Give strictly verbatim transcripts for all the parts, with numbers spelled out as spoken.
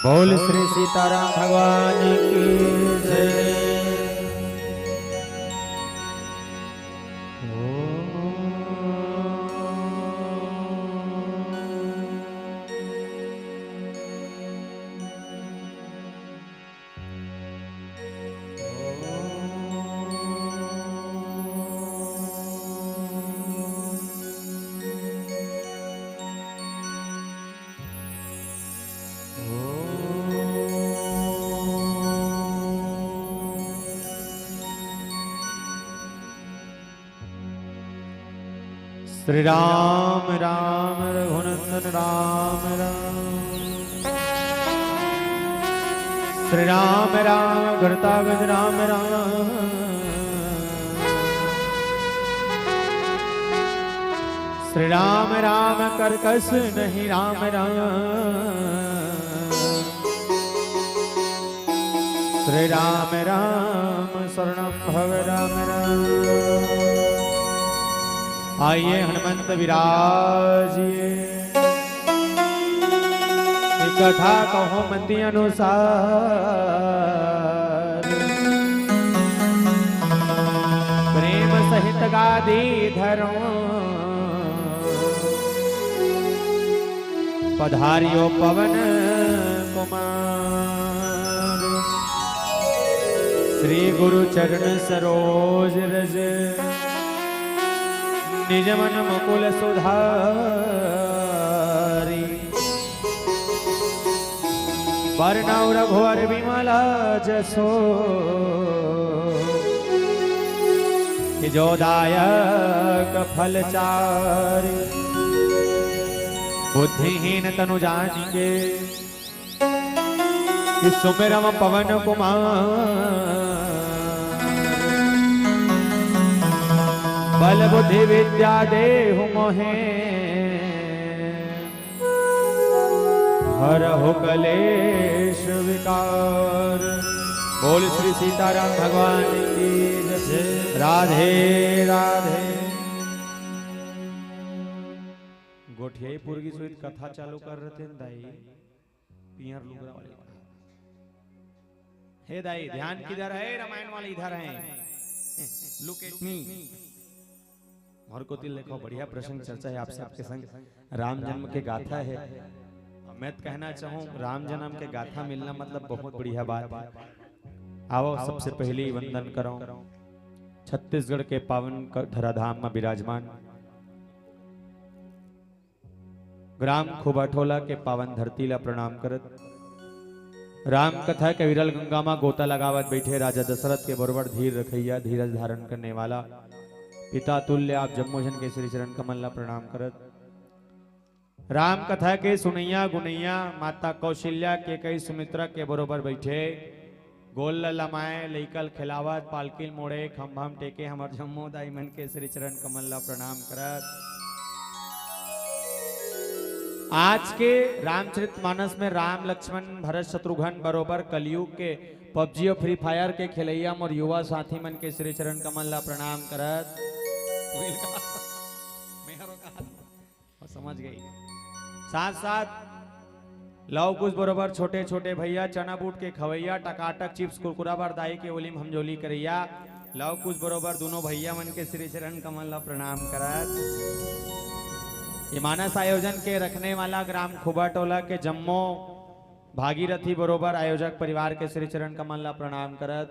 बोल श्री सीताराम भगवान की जय। श्री राम राम रघुनंदन राम राम। श्री राम राम घृतागज राम राम। श्री राम राम करकस नहीं राम राम। श्री राम राम शरणम भव राम राम। आइए हनुमंत विराजिए। ये कथा कहूँ मति अनुसार। प्रेम सहित गादी धरो। पधारियो पवन कुमार। श्री गुरु चरण सरोज रज। निज मन मुकुल सुधारी। बरनउँ रघुवर विमल जसो। कि जो दायक फल चारि। बुद्धिहीन तनु जानिके। कि सुमिरम पवन कुमार। बल बुद्धि विद्या देहु मोहे। हरहु कलेश विकार। बोल श्री सीताराम भगवान की जय। राधे राधे। गोठियाई पुरगी सोइत कथा चालू कर रथे न दाई, पियर लुगरा वाले। हे दाई, ध्यान किधर है? रामायण वाले इधर हैं। Look at me। मोर कोति देखो, बढ़िया प्रसंग चर्चा है आप सबके संग। राम जन्म के गाथा है। मैं तो कहना चाहूँ, राम जन्म के गाथा मिलना मतलब बहुत बढ़िया बात है। आओ, सबसे पहले वंदन करो छत्तीसगढ़ के पावन क-, धराधाम में विराजमान ग्राम खोबाटोला के पावन धरती ला प्रणाम करत, राम कथा के विरल गंगा मा गोता लगावत बैठे राजा दशरथ के बरोबर धीर रखैया, धीरज धारण करने वाला पिता तुल्य आप जम्मो झन के श्री चरण कमल ला प्रणाम करत, राम कथा के सुनैया गुनैया माता कौशल्या, केकई सुमित्रा के बरोबर बैठे, गोल ल लमाए, लइका ल खेलावत, पालकी ल मोड़े, खंभा म टेके हमर जम्मो दाई मन के श्री चरण कमल ला प्रणाम करत। आज के रामचरित मानस में राम, लक्ष्मण, भरत, शत्रुघ्न बरोबर कलयुग के PUBG और Free Fire के खेलैया मोर युवा साथी मन के श्री चरण कमल ला प्रणाम करत। समझ गई। साथ साथ लव कुश बरोबर छोटे छोटे भैया, चना बूट के खवैया, टकाटक चिप्स कुरकुरा बर दाई के ओली म हमजोली करैया, लव कुश बरोबर दोनों भैया मन के श्री चरण कमल ला प्रणाम करत। ये मानस आयोजन के रखने वाला ग्राम खोबाटोला के जम्मो भागीरथी बरोबर आयोजक परिवार के श्री चरण कमल ला प्रणाम करत,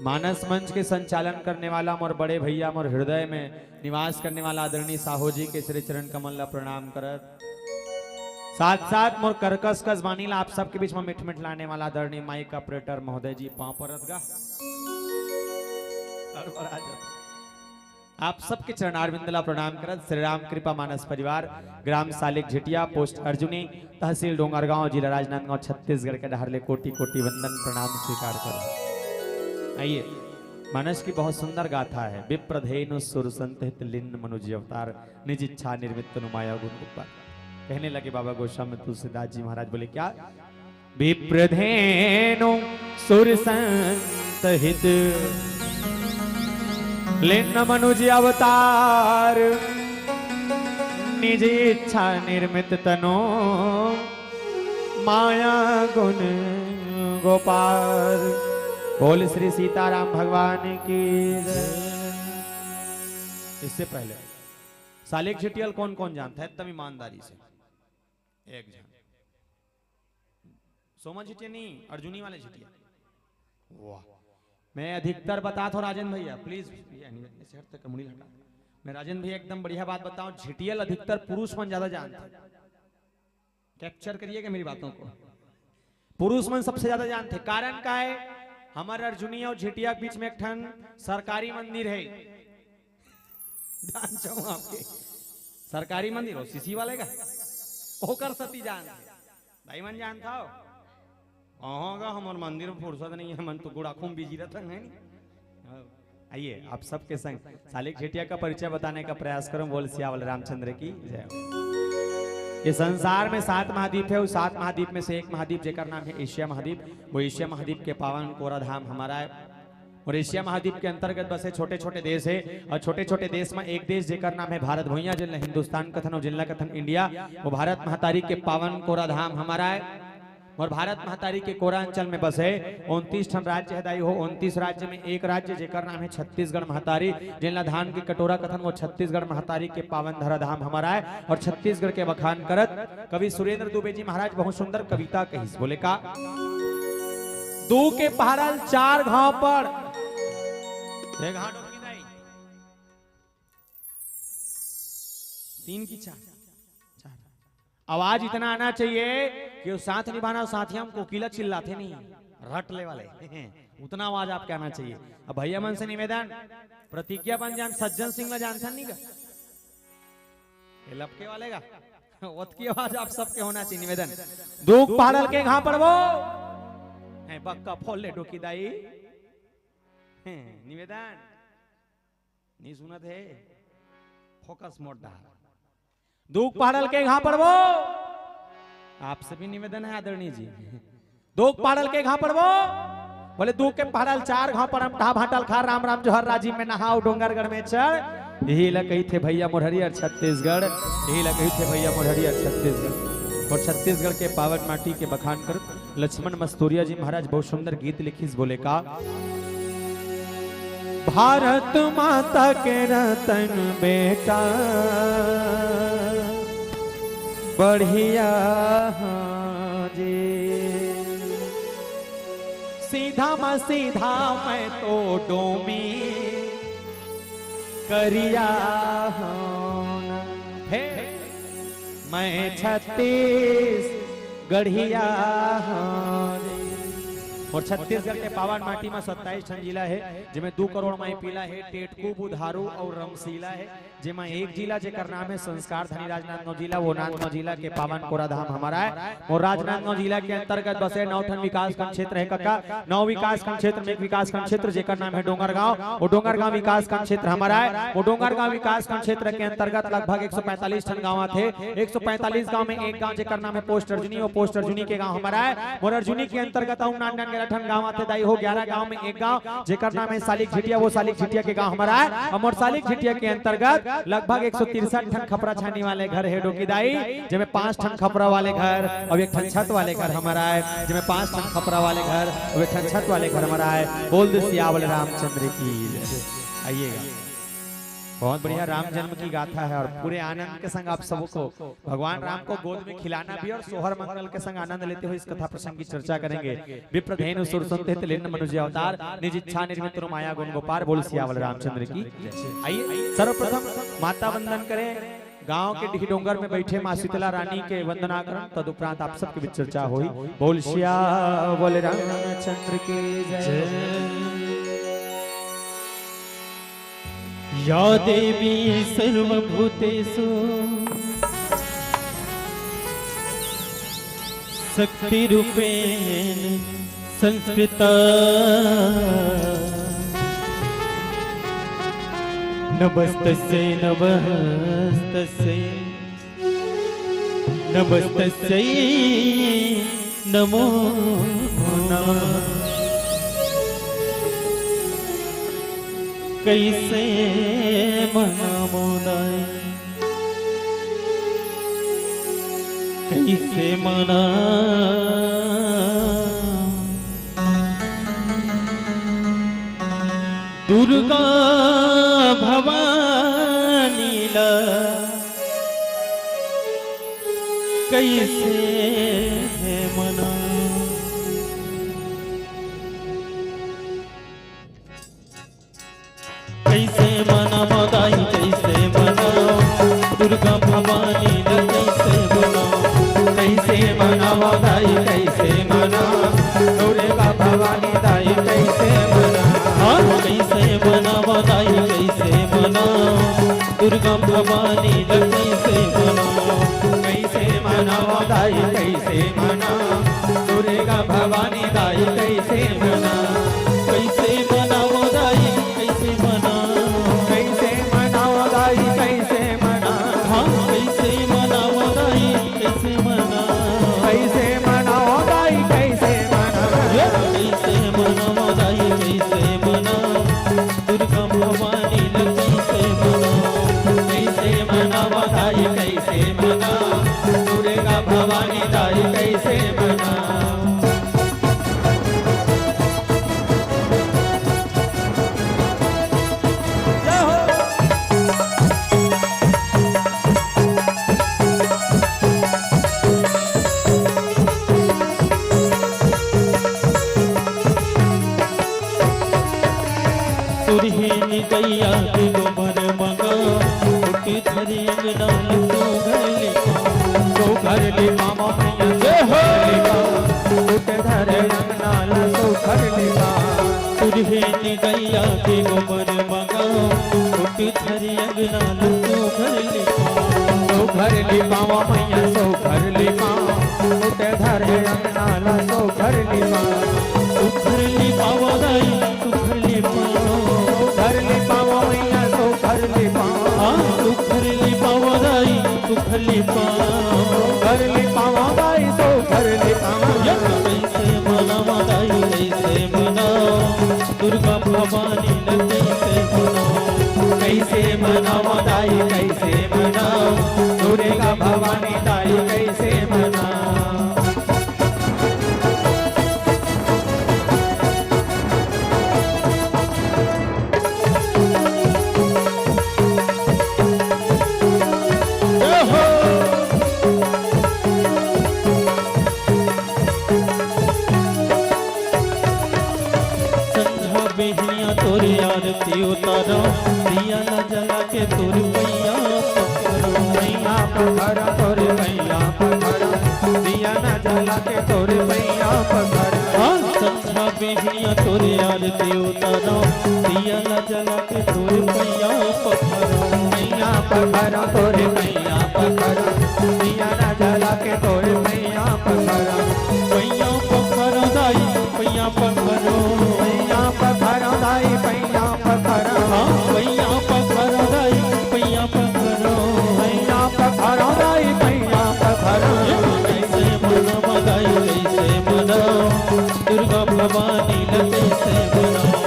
मानस मंच के संचालन करने वाला मोर बड़े भैया, मोर हृदय में निवास करने वाला आदरणीय साहू जी के श्री चरण कमल ला प्रणाम करत, साथ साथ मोर करकस कस बानी ला आप सबके बीच में मिठ मिठ लाने वाला आदरणीय माइक ऑपरेटर महोदय जी, पाँव परत गा। और, और आ जाओ। आप सबके चरणारविंद ला प्रणाम करत, श्री राम कृपा मानस परिवार, ग्राम सालिक झिटिया, पोस्ट अर्जुनी, तहसील डोंगरगांव, जिला राजनांदगांव, छत्तीसगढ़ के डहर ले कोटि कोटि वंदन प्रणाम स्वीकार करो। आइए, मानस की बहुत सुंदर गाथा है। विप्रधेनु सुर संत हित, लीन मनुज अवतार, निज इच्छा निर्मित तनु माया गुण उपकार। कहने लगे बाबा गोस्वामी तुलसीदास जी महाराज, बोले क्या? विप्रधेनु सुर संत हित, लीन मनुज अवतार, निज इच्छा निर्मित तनु माया गुण गोपाल। बोल श्री सीताराम भगवान की जय। इससे पहले सालिक झिटियल कौन कौन जानता है एकदम ईमानदारी से? एक जन। सोमा झिटिया नहीं, अर्जुनी वाले झिटिया। वाह। मैं अधिकतर बता थो राजन भैया, प्लीज, ये नहीं, ऐसे हट तक मुड़ी हटा। मैं राजन भैया एकदम बढ़िया बात बताऊं, झिटियल अधिकतर पुरुष मन ज्यादा जानते हैं। कैप्चर करिएगा मेरी बातों को। पुरुष मन सबसे ज्यादा जानते, कारण का है? हमारे अर्जुनी और झिटिया के बीच में एक ठन सरकारी मंदिर है। जान चाहूं आपके सरकारी मंदिर हो सीसी वाले का, ओकर सती जान। भाई मन जानता हो? कहाँ का हमर मंदिर में फुर्सत नहीं है, मन तो गुड़ाखू में बिजी रहता है नहीं। आइए, आप सबके संग सालिक झिटिया का परिचय बताने का प्रयास करूं। बोल सियावल रामचंद्र की जय। ये संसार में सात महाद्वीप है, उस सात महाद्वीप में से एक महाद्वीप जेकर नाम है एशिया महाद्वीप, वो एशिया महाद्वीप के पावन कोरा धाम हमारा है। और एशिया महाद्वीप के अंतर्गत बसे छोटे छोटे देश है, और छोटे छोटे देश में एक देश जेकर नाम है भारत भुइया, जिनला हिंदुस्तान कथन और जिनला कथन इंडिया, वो भारत महतारी के पावन कोरा धाम हमारा है। और भारत महतारी के कोरा अंचल में बसे उनतीस ठन राज्य है दाई हो। उनतीस राज्य में एक राज्य जेकर नाम है छत्तीसगढ़ महतारी, जिनला धान की कटोरा कथन, वो छत्तीसगढ़ महतारी के पावन धरा धाम हमारा है। और छत्तीसगढ़ के बखान करत कवि सुरेंद्र दुबे जी महाराज बहुत सुंदर कविता कहिस, बोले का? दू के पहाड़ल चार घाव पड़। ये घाव डोकी दाई। तीन की चार? चार। आवाज इतना आना चाहिए कि वो साथ निभाना, साथी हम कोकिला चिल्लाते नहीं, रट ले वाले। उतना आवाज आपके आना चाहिए। अब भैया मन से निवेदन, प्रतिज्ञा बन जान, सज्जन सिंह ला जानथन नहीं का? ये लपके वाले का? ओतकी आवाज आप सबके होना चाहिए। निवेदन, दुख पहाड़ल के घाव पड़बो। हैं, बक्का फोल ले डोकी दाई। हैं, निवेदन, नहीं सुनत है, फोकस मोड डाल। दुख पहाड़ल के घाव पड़बो। आपसे भी निवेदन है आदरणीय जी, दुख पहाड़ल के घाव पड़बो। बोले दुख के पहाड़ल चार घाव पड़म, टहा भाटल खा, राम राम जोहर राजिम में नहाव, डोंगरगढ़ में चढ़। यही ला कहिथे भैया मोर हरियर छत्तीसगढ़, यही ला कहिथे भैया मोर हरियर छत्तीसगढ़। और छत्तीसगढ़ के पावन माटी के बखान कर लक्ष्मण मस्तूरिया जी महाराज बहुत सुंदर गीत लिखिस, बोले का? भारत माता के रतन बेटा बढ़िया, हाँ जी। सीधा म सीधा मैं तो डोमी करिया हूँ ना। हे, मैं छत्तीसगढ़िया हूँ रे। और छत्तीसगढ़ के पावन माटी में सत्ताईस ठन जिला है, जेमे दू करोड़ माई पीला है, टेटकू, बुधारू और रमसीला है। जेमा एक जिला जेकर नाम है संस्कार धनी राजनांदगांव जिला, वो राजनांदगांव जिला के पावन कोरा धाम हमारा है। और राजनांदगांव जिला के अंतर्गत बसे नौ ठन विकासखंड क्षेत्र है कका, नौ विकासखंड क्षेत्र में एक विकासखंड क्षेत्र जेकर नाम है डोंगरगांव। वो डोंगरगांव विकासखंड क्षेत्र हमारा है। वो डोंगरगांव विकासखंड क्षेत्र के अंतर्गत लगभग एक सौ पैंतालीस ठन गांव आथे। एक सौ पैंतालीस गांव में एक गांव जेकर नाम है पोस्ट अर्जुनी, वो पोस्ट अर्जुनी के गांव हमारा है। मोर अर्जुनी के अंतर्गत अउ नान नान ग्यारह ठन गांव आथे दाई हो, ग्यारह गांव में एक गांव जेकर नाम है सालिक झिटिया, वो सालिक झिटिया के गांव हमारा है। और मोर सालिक झिटिया के अंतर्गत लगभग एक सौ तिरसठ ठन खपरा छानी वाले घर है डोकी दाई, जेमे पांच ठन खपरा वाले घर और एक ठन छत वाले घर हमारा है, जेमे पांच ठन खपरा वाले घर और एक ठन छत वाले घर हमारा है। बोल दे सियावल रामचंद्र की जय। आइएगा, बहुत बढ़िया राम जन्म की गाथा है और पूरे आनंद के संग आप सबको भगवान राम को गोद में खिलाना भी और सोहर मंगल के संग आनंद लेते हुए इस कथा प्रसंग की चर्चा करेंगे। विप्रधेनु सुरसंत हित लेन मनुज अवतार, निज इच्छा निर्मित तनु माया गुण गोपार। बोल सियावल रामचंद्र की जय। आइए सर्वप्रथम माता वंदन करें, गांव के डीह डोंगर में बैठे माँ शीतला रानी के वंदना करन, तदुपरांत आप सबके बीच चर्चा होई। बोल सियावल रामचंद्र की जय। या देवी सर्वभूतेषु शक्तिरूपेण संस्कृता। नमस्तस्यै नमस्तस्यै नमस्तस्यै नमो नमः। कैसे मनावो दाई। कइसे मना दुर्गा भवानी ला, कइसे मना। कइसे मनावं दाई, कइसे मनावं दुर्गा भवानी ला, कइसे मनावं, कइसे मनावं दाई, कइसे मनावं दुर्गा भवानी दाई, कइसे मनावं। हाँ, कइसे मनावं दाई, कइसे मनावं दुर्गा भवानी ला, कइसे मनावं, कइसे मनावं दाई, कइसे मनावं दुर्गा भवानी दाई, कइसे मनावं, कइसे मनावं दाई, कइसे मनावं, कइसे मनावं दाई, कइसे मनावं। हाँ, कइसे मनावं दाई, कइसे मनावं, कइसे मनावं दाई, कइसे मनावं। ये कइसे मनावं दाई, कइसे मनावं दुर्गा भवानी ला, कइसे मनावं, कइसे मनावं दाई, कइसे मनावं दुर्गा भवानी दाई, कइसे मनावं। जय हो। सुरहिन गइया के गोबर मगा, उठ धरी अंगना ल सुघर लिपा। सुघर लिपा ममैया, जय हो। सुघर लिपा, उठ धरी अंगना ल सुघर लिपा। सुरहिन गइया के गोबर मगा, उठ धरी अंगना ल सुघर लिपा। सुघर लिपा ममैया, सुघर लिपा, उठ धरी अंगना ल सुघर लिपा। सुघर लिपावं दाई, सुघर लिपावं। सुघर लिपावं मइया, सुघर लिपावं। हाँ, सुघर लिपावं दाई, सुघर लिपावं। सुघर लिपावं दाई, सुघर लिपावं। ये कइसे मनावं दाई, कइसे मनावं दुर्गा भवानी ला, कइसे मनावं। कइसे मनावं दाई, कइसे मनावं दुर्गा भवानी दाई, कइसे मनावं। संझा बिहनिया तोर आरती उतारंव, दिया ला जला के तोर पैया पखारंव। पैया पखारंव, तोर पैया पखारंव, दिया ला जला के तोर पैया पखारंव। हाँ, संझा बिहनिया तोर आरती उतारंव, दिया ला जला के तोर पैया पखारंव। पैया पखारंव, तोर पैया पखारंव, दिया ला जला के तोर पैया पखारंव। पैया पखारंव दाई, पैया पखारंव। पैया पखारंव दाई, पैया पखारंव। हाँ, पैया पखारंव दाई, पैया पखारंव। पैया पखारंव दाई, पैया पखारंव। ये कइसे मनावं दाई, कइसे मनावं दुर्गा भवानी ला, कइसे मनावं।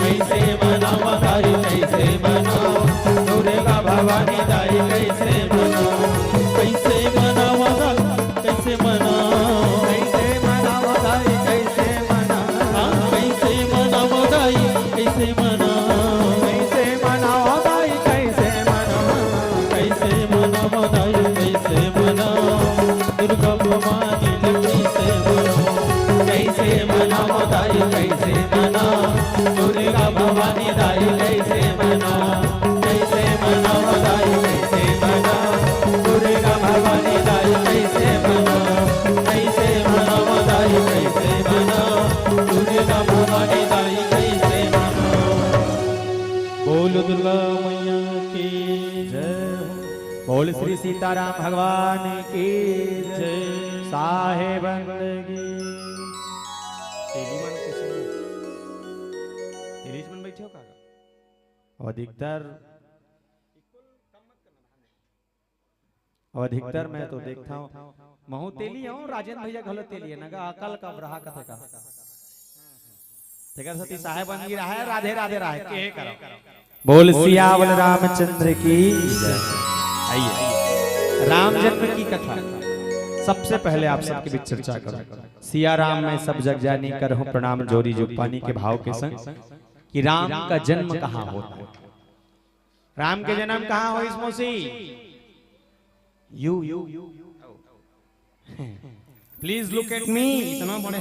कइसे मनावं दाई, कइसे मनावं दुर्गा भवानी दाई, कइसे मनावं। कइसे मनावं दाई, कइसे मनावं। कइसे मनावं दाई, कइसे मनावं। हाँ, कइसे मनावं दाई, कइसे मनावं। कइसे मनावं दाई, कइसे मनावं। कइसे मनावं दाई, कइसे मनावं दुर्गा भवानी ला, कइसे मनावं। कइसे मनावं दाई, कइसे मनावं दुर्गा भवानी दाई, कइसे मनावं। कइसे मनावं दाई, कइसे मनावं दुर्गा भवानी दाई, कइसे मनावं। कइसे मनावं दाई, कइसे मनावं दुर्गा भवानी दाई, कइसे मनावं। बोल दुर्गा मैया की जय। बोल श्री सीताराम भगवान की जय। साहेबंद की। तेली मन किसी में, तेली मन बैठे हो काका? और अधिकतर, और अधिकतर मैं तो देखता हूँ, महू तेली हूँ, राजेंद्र भैया घलो तेली हे, नगा अकल का रहा कथे का। तेकर सेती साहेबंद की रहा हे, राधे राधे रहा हे, के करो। बोल सियावर रामचंद्र की जय। आइए, राम जन्म की कथा। सबसे पहले आप सबके बीच चर्चा करूं, सिया राम मैं सब जग जानी, करहूं प्रणाम जोरी जुग पानी के भाव के संग, कि राम का जन्म कहां होता है। राम के जन्म कहां होइस मौसी? You you please look at me. इतना बड़े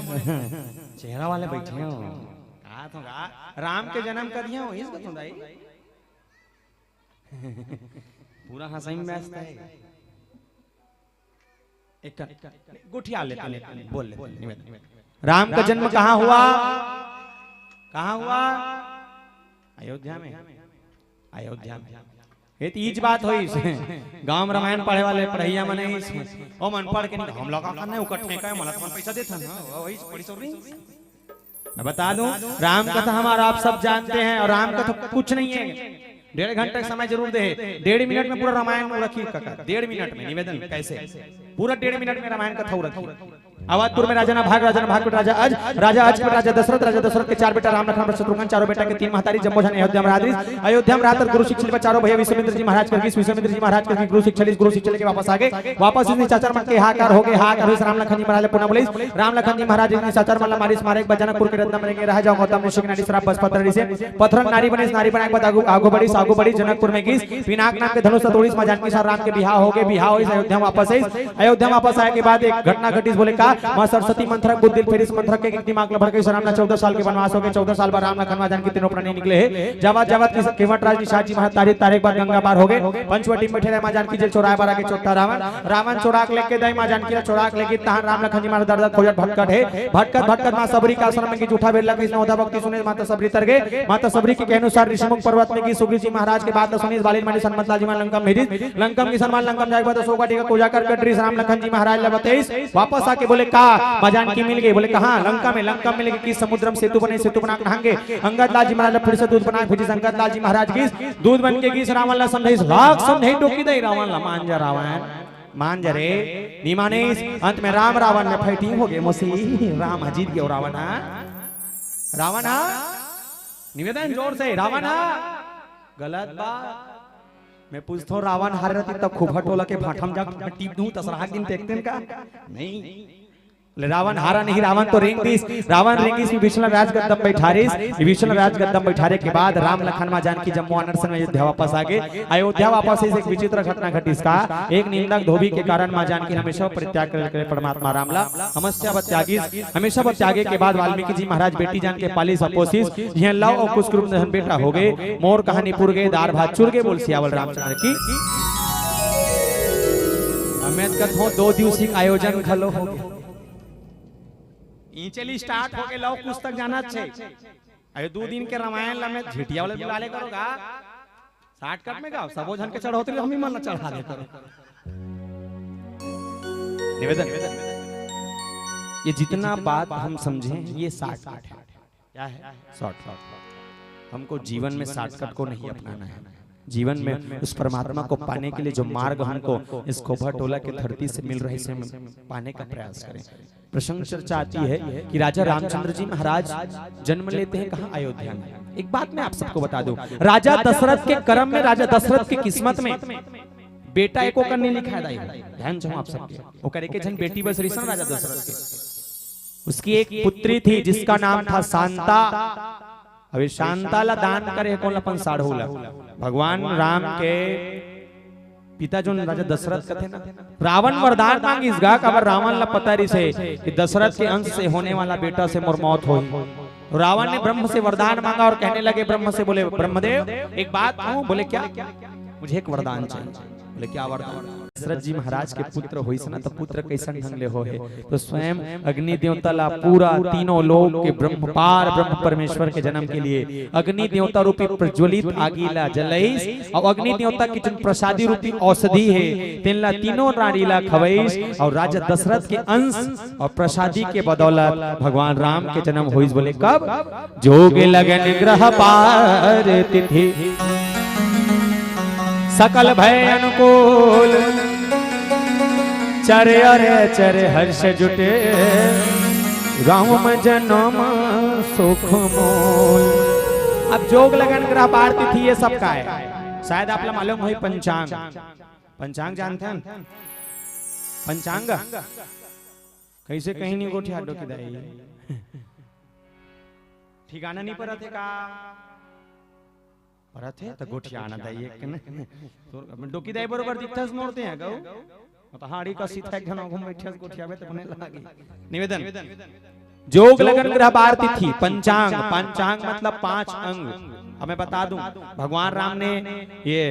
चेहरा वाले बैठे हो। कहा था, राम के जन्म कदिया होइस बतूं दाई। पूरा हंसई में व्यस्त है। एक गुठिया लेते हैं, बोल लेते हैं, निवेदन। राम का जन्म कहाँ हुआ? कहाँ हुआ? अयोध्या में। अयोध्या में। ये तीज बात होइस। गांव में रामायण पढ़े वाले पढ़ैया मन इस, ओ मन पढ़ के नहीं, हम लोग का करना है, उकट्ठे का है, मला तो मन पैसा देता ना, वही पढ़ी सो रही। मैं बता दूं, राम कथा हमारा आप सब जानते हैं, और राम कथा कुछ नहीं है। डेढ़ घंटे का समय जरूर दे, डेढ़ मिनट में पूरा रामायण रखी कथा, डेढ़ मिनट में निवेदन। कैसे? पूरा डेढ़ मिनट में रामायण कथा रखी। अवधपुर में राजा ना भाग, राजा ना भाग, राजा अज, राजा अज के राजा दशरथ, राजा दशरथ के चार बेटा राम, लखन, भरत, शत्रुघ्न, चारों बेटा के तीन महतारी, जम्मो जन अयोध्या में राज रिस। अयोध्या में रात और गुरु शिक्षा लेबा चारों भैया विश्वामित्र जी महाराज कर गीस, विश्वामित्र जी महाराज कर गीस, गुरु शिक्षा लीस, गुरु शिक्षा लेके वापस आ गए। वापस इस निशाचर मन के हाहाकार हो गए, हाहाकार हुई, राम लखन जी महाराज ले पुनः बोले, राम लखन जी महाराज ने निशाचर मन ला मारिस, मारे एक बार जनकपुर के रत्न बनेंगे, रह जाओ गौतम ऋषि के नारी श्राप बस पत्र ऋषि, पत्थर नारी बने, नारी बने एक बार आगू, आगू बढ़ी, आगू बढ़ी, जनकपुर में गीस, पिनाक नाम के धनुष तोड़ीस, माँ जानकी साथ राम के बिहाव हो गए, बिहाव होइस, अयोध्या में वापस आइस। अयोध्या में वापस आए के बाद एक घटना घटिस, बोले का, माँ सरस्वती मंथरा बुद्धि फेरिस, मंथरा के दिमाग ल भड़कइस, राम ला चौदह साल के वनवास हो गए, चौदह साल बाद राम लखन माँ जानकी तीनों प्राणी निकले हे। जावत जावत किस केवट राज निषाद जी महाराज तारे तारे एक बार गंगा पार हो गए, पंचवटी में बैठे रहे, माँ जानकी जेल चोराए बार आगे चोट्टा रावण, रावण चोरा के लेके दई, माँ जानकी ला चोरा के लेके तहां राम लखन जी महाराज दर दर खोजत भटकत हे, भटकत भटकत माँ सबरी का आश्रम में की जूठा बेर लग गइस, नवधा भक्ति सुने माता सबरी तर गए, माता सबरी के अनुसार ऋषिमुख पर्वत में की सुग्रीव जी महाराज के बात ला सुनिस, बालिन मानी सनमत लाल जी महाराज लंका में भेजिस, लंकम की सनमान लंकम जाए के बाद अशोका टीका पूजा कर कटरी राम लखन जी महाराज ला बतइस। वापस आके बोले का, माँ जानकी मिल गई? बोले कहाँ? लंका में। लंका में लेके की समुद्रम सेतु बने, सेतु बना के नहांगे। अंगद लाल जी महाराज ला फिर से दूत बना के भेजिस, अंगद लाल जी महाराज की दूत बन के गीस रावण ला समझाइस, लाख समझाई टोकी दे रावण ला, मान जा रावण, मान जा रे, नी मानिस। अंत में राम रावण में fighting हो गए, मौसी राम जीत गए रावण, हाँ? रावण हाँ? निवेदन जोर से, रावण हाँ? गलत बात। मैं पूछता हूँ, रावण हारे रहती तब खूबा टोला के भाठम जा टीप दूं, तसरहा दिन देखते का? नहीं। ले, रावण हारा नहीं, रावण तो रेंग दिस, रावण रेंग दिस, विभीषण राजगद्दम बैठारिस, विभीषण राजगद्दम बैठारे के बाद राम लखन माँ जानकी जम्मो आनर संग अयोध्या वापस आ गए। अयोध्या वापस आइस, एक विचित्र घटना घटिस का, एक निंदक धोबी के कारण माँ जानकी हमेशा परित्याग करे, करे परमात्मा राम ला हमेशा बर त्यागिस, हमेशा बर त्यागे के बाद वाल्मीकि जी महाराज बेटी जान के पालिस अपोसिस, यह लव और कुछ कुरुप धन बेटा हो गए, मोर कहानी पुर गए, दार भात चुर गए, बोल सियावर रामचंद्र की। अमित कथो दो दिवसीय आयोजन घलो हो गए। ई चली start हो गए, लव कुछ तक जाना छे। अरे दो दिन के रामायण ला मैं झिटिया वाले बुला ले करोगा। Shortcut में गाओ, सबो झन के चढ़ोतरी हम ही मन ला चढ़ा दे करो। निवेदन, ये जितना बात हम समझे, ये shortcut है। क्या है? Shortcut। हमको जीवन में shortcut को नहीं अपनाना है। जीवन में उस परमात्मा को पाने के लिए जो मार्ग हमको इस खोबा टोला के धरती से मिल रहे, इसे हम पाने का प्रयास करें। प्रसंग चर्चा आती है कि राजा रामचंद्र जी महाराज जन्म लेते हैं कहाँ? अयोध्या में। एक बात मैं आप सबको बता दूं, राजा दशरथ के कर्म में, राजा दशरथ की किस्मत में बेटा एको कन नहीं लिखा है दाई। ध्यान चाहूं आप सबके, ओकर एक झन बेटी बस रिसन राजा दशरथ के। उसकी एक पुत्री थी जिसका नाम था शांता। अभी शांता ला दान करे कौन? अपन साढ़ू ला। भगवान राम के पिता जोन राजा दशरथ कथे ना, रावण वरदान मांगिस गा, काबर रावण ला पता रिसे कि दशरथ के अंश से होने वाला बेटा से मोर मौत होही। तो रावण ने ब्रह्म से वरदान मांगा और कहने लगे ब्रह्म से, बोले, "ब्रह्मदेव, एक बात कहूं?" बोले, "क्या?" "मुझे एक वरदान चाहिए।" बोले, "क्या वरदान?" दशरथ जी महाराज के पुत्र होइस ना, तो पुत्र कैसन ढंग ले हो है? तो स्वयं अग्नि देवता ला पूरा तीनों लोक के ब्रह्म, पार ब्रह्म परमेश्वर के जन्म के लिए अग्नि देवता रूपी प्रज्वलित आगी ला जलइस, और अग्नि देवता की जोन प्रसादी रूपी औषधि है, तेन ला तीनों नारी ला खवइस, और राजा दशरथ के अंश और प्रसादी के बदौलत भगवान राम के जन्म होइस। बोले कब? जोग लगन ग्रह पार तिथि सकल भय अनुकूल, चर अर चर हर्ष जुटे, राम जन्म सुख मूल। अब जोग लगन ग्रह पार तिथि ये सब का है, शायद आप ला मालूम होही पंचांग। पंचांग जानथन? पंचांग। कइसे कहीं नहीं गोठिया डोकी दाई। ठिकाना नहीं परत हे का? परत हे त गोठियाना दाई एक कन। तोर डोकी दाई बरोबर दिखथस मोर ते ह गऊ। त हाड़ी का सीधा एक घन घूम बैठस गोठियाबे त बने लागी। निवेदन। जोग लगन ग्रह बार तिथि पंचांग। पंचांग मतलब पांच अंग। अब मैं बता दूं, भगवान राम ने ये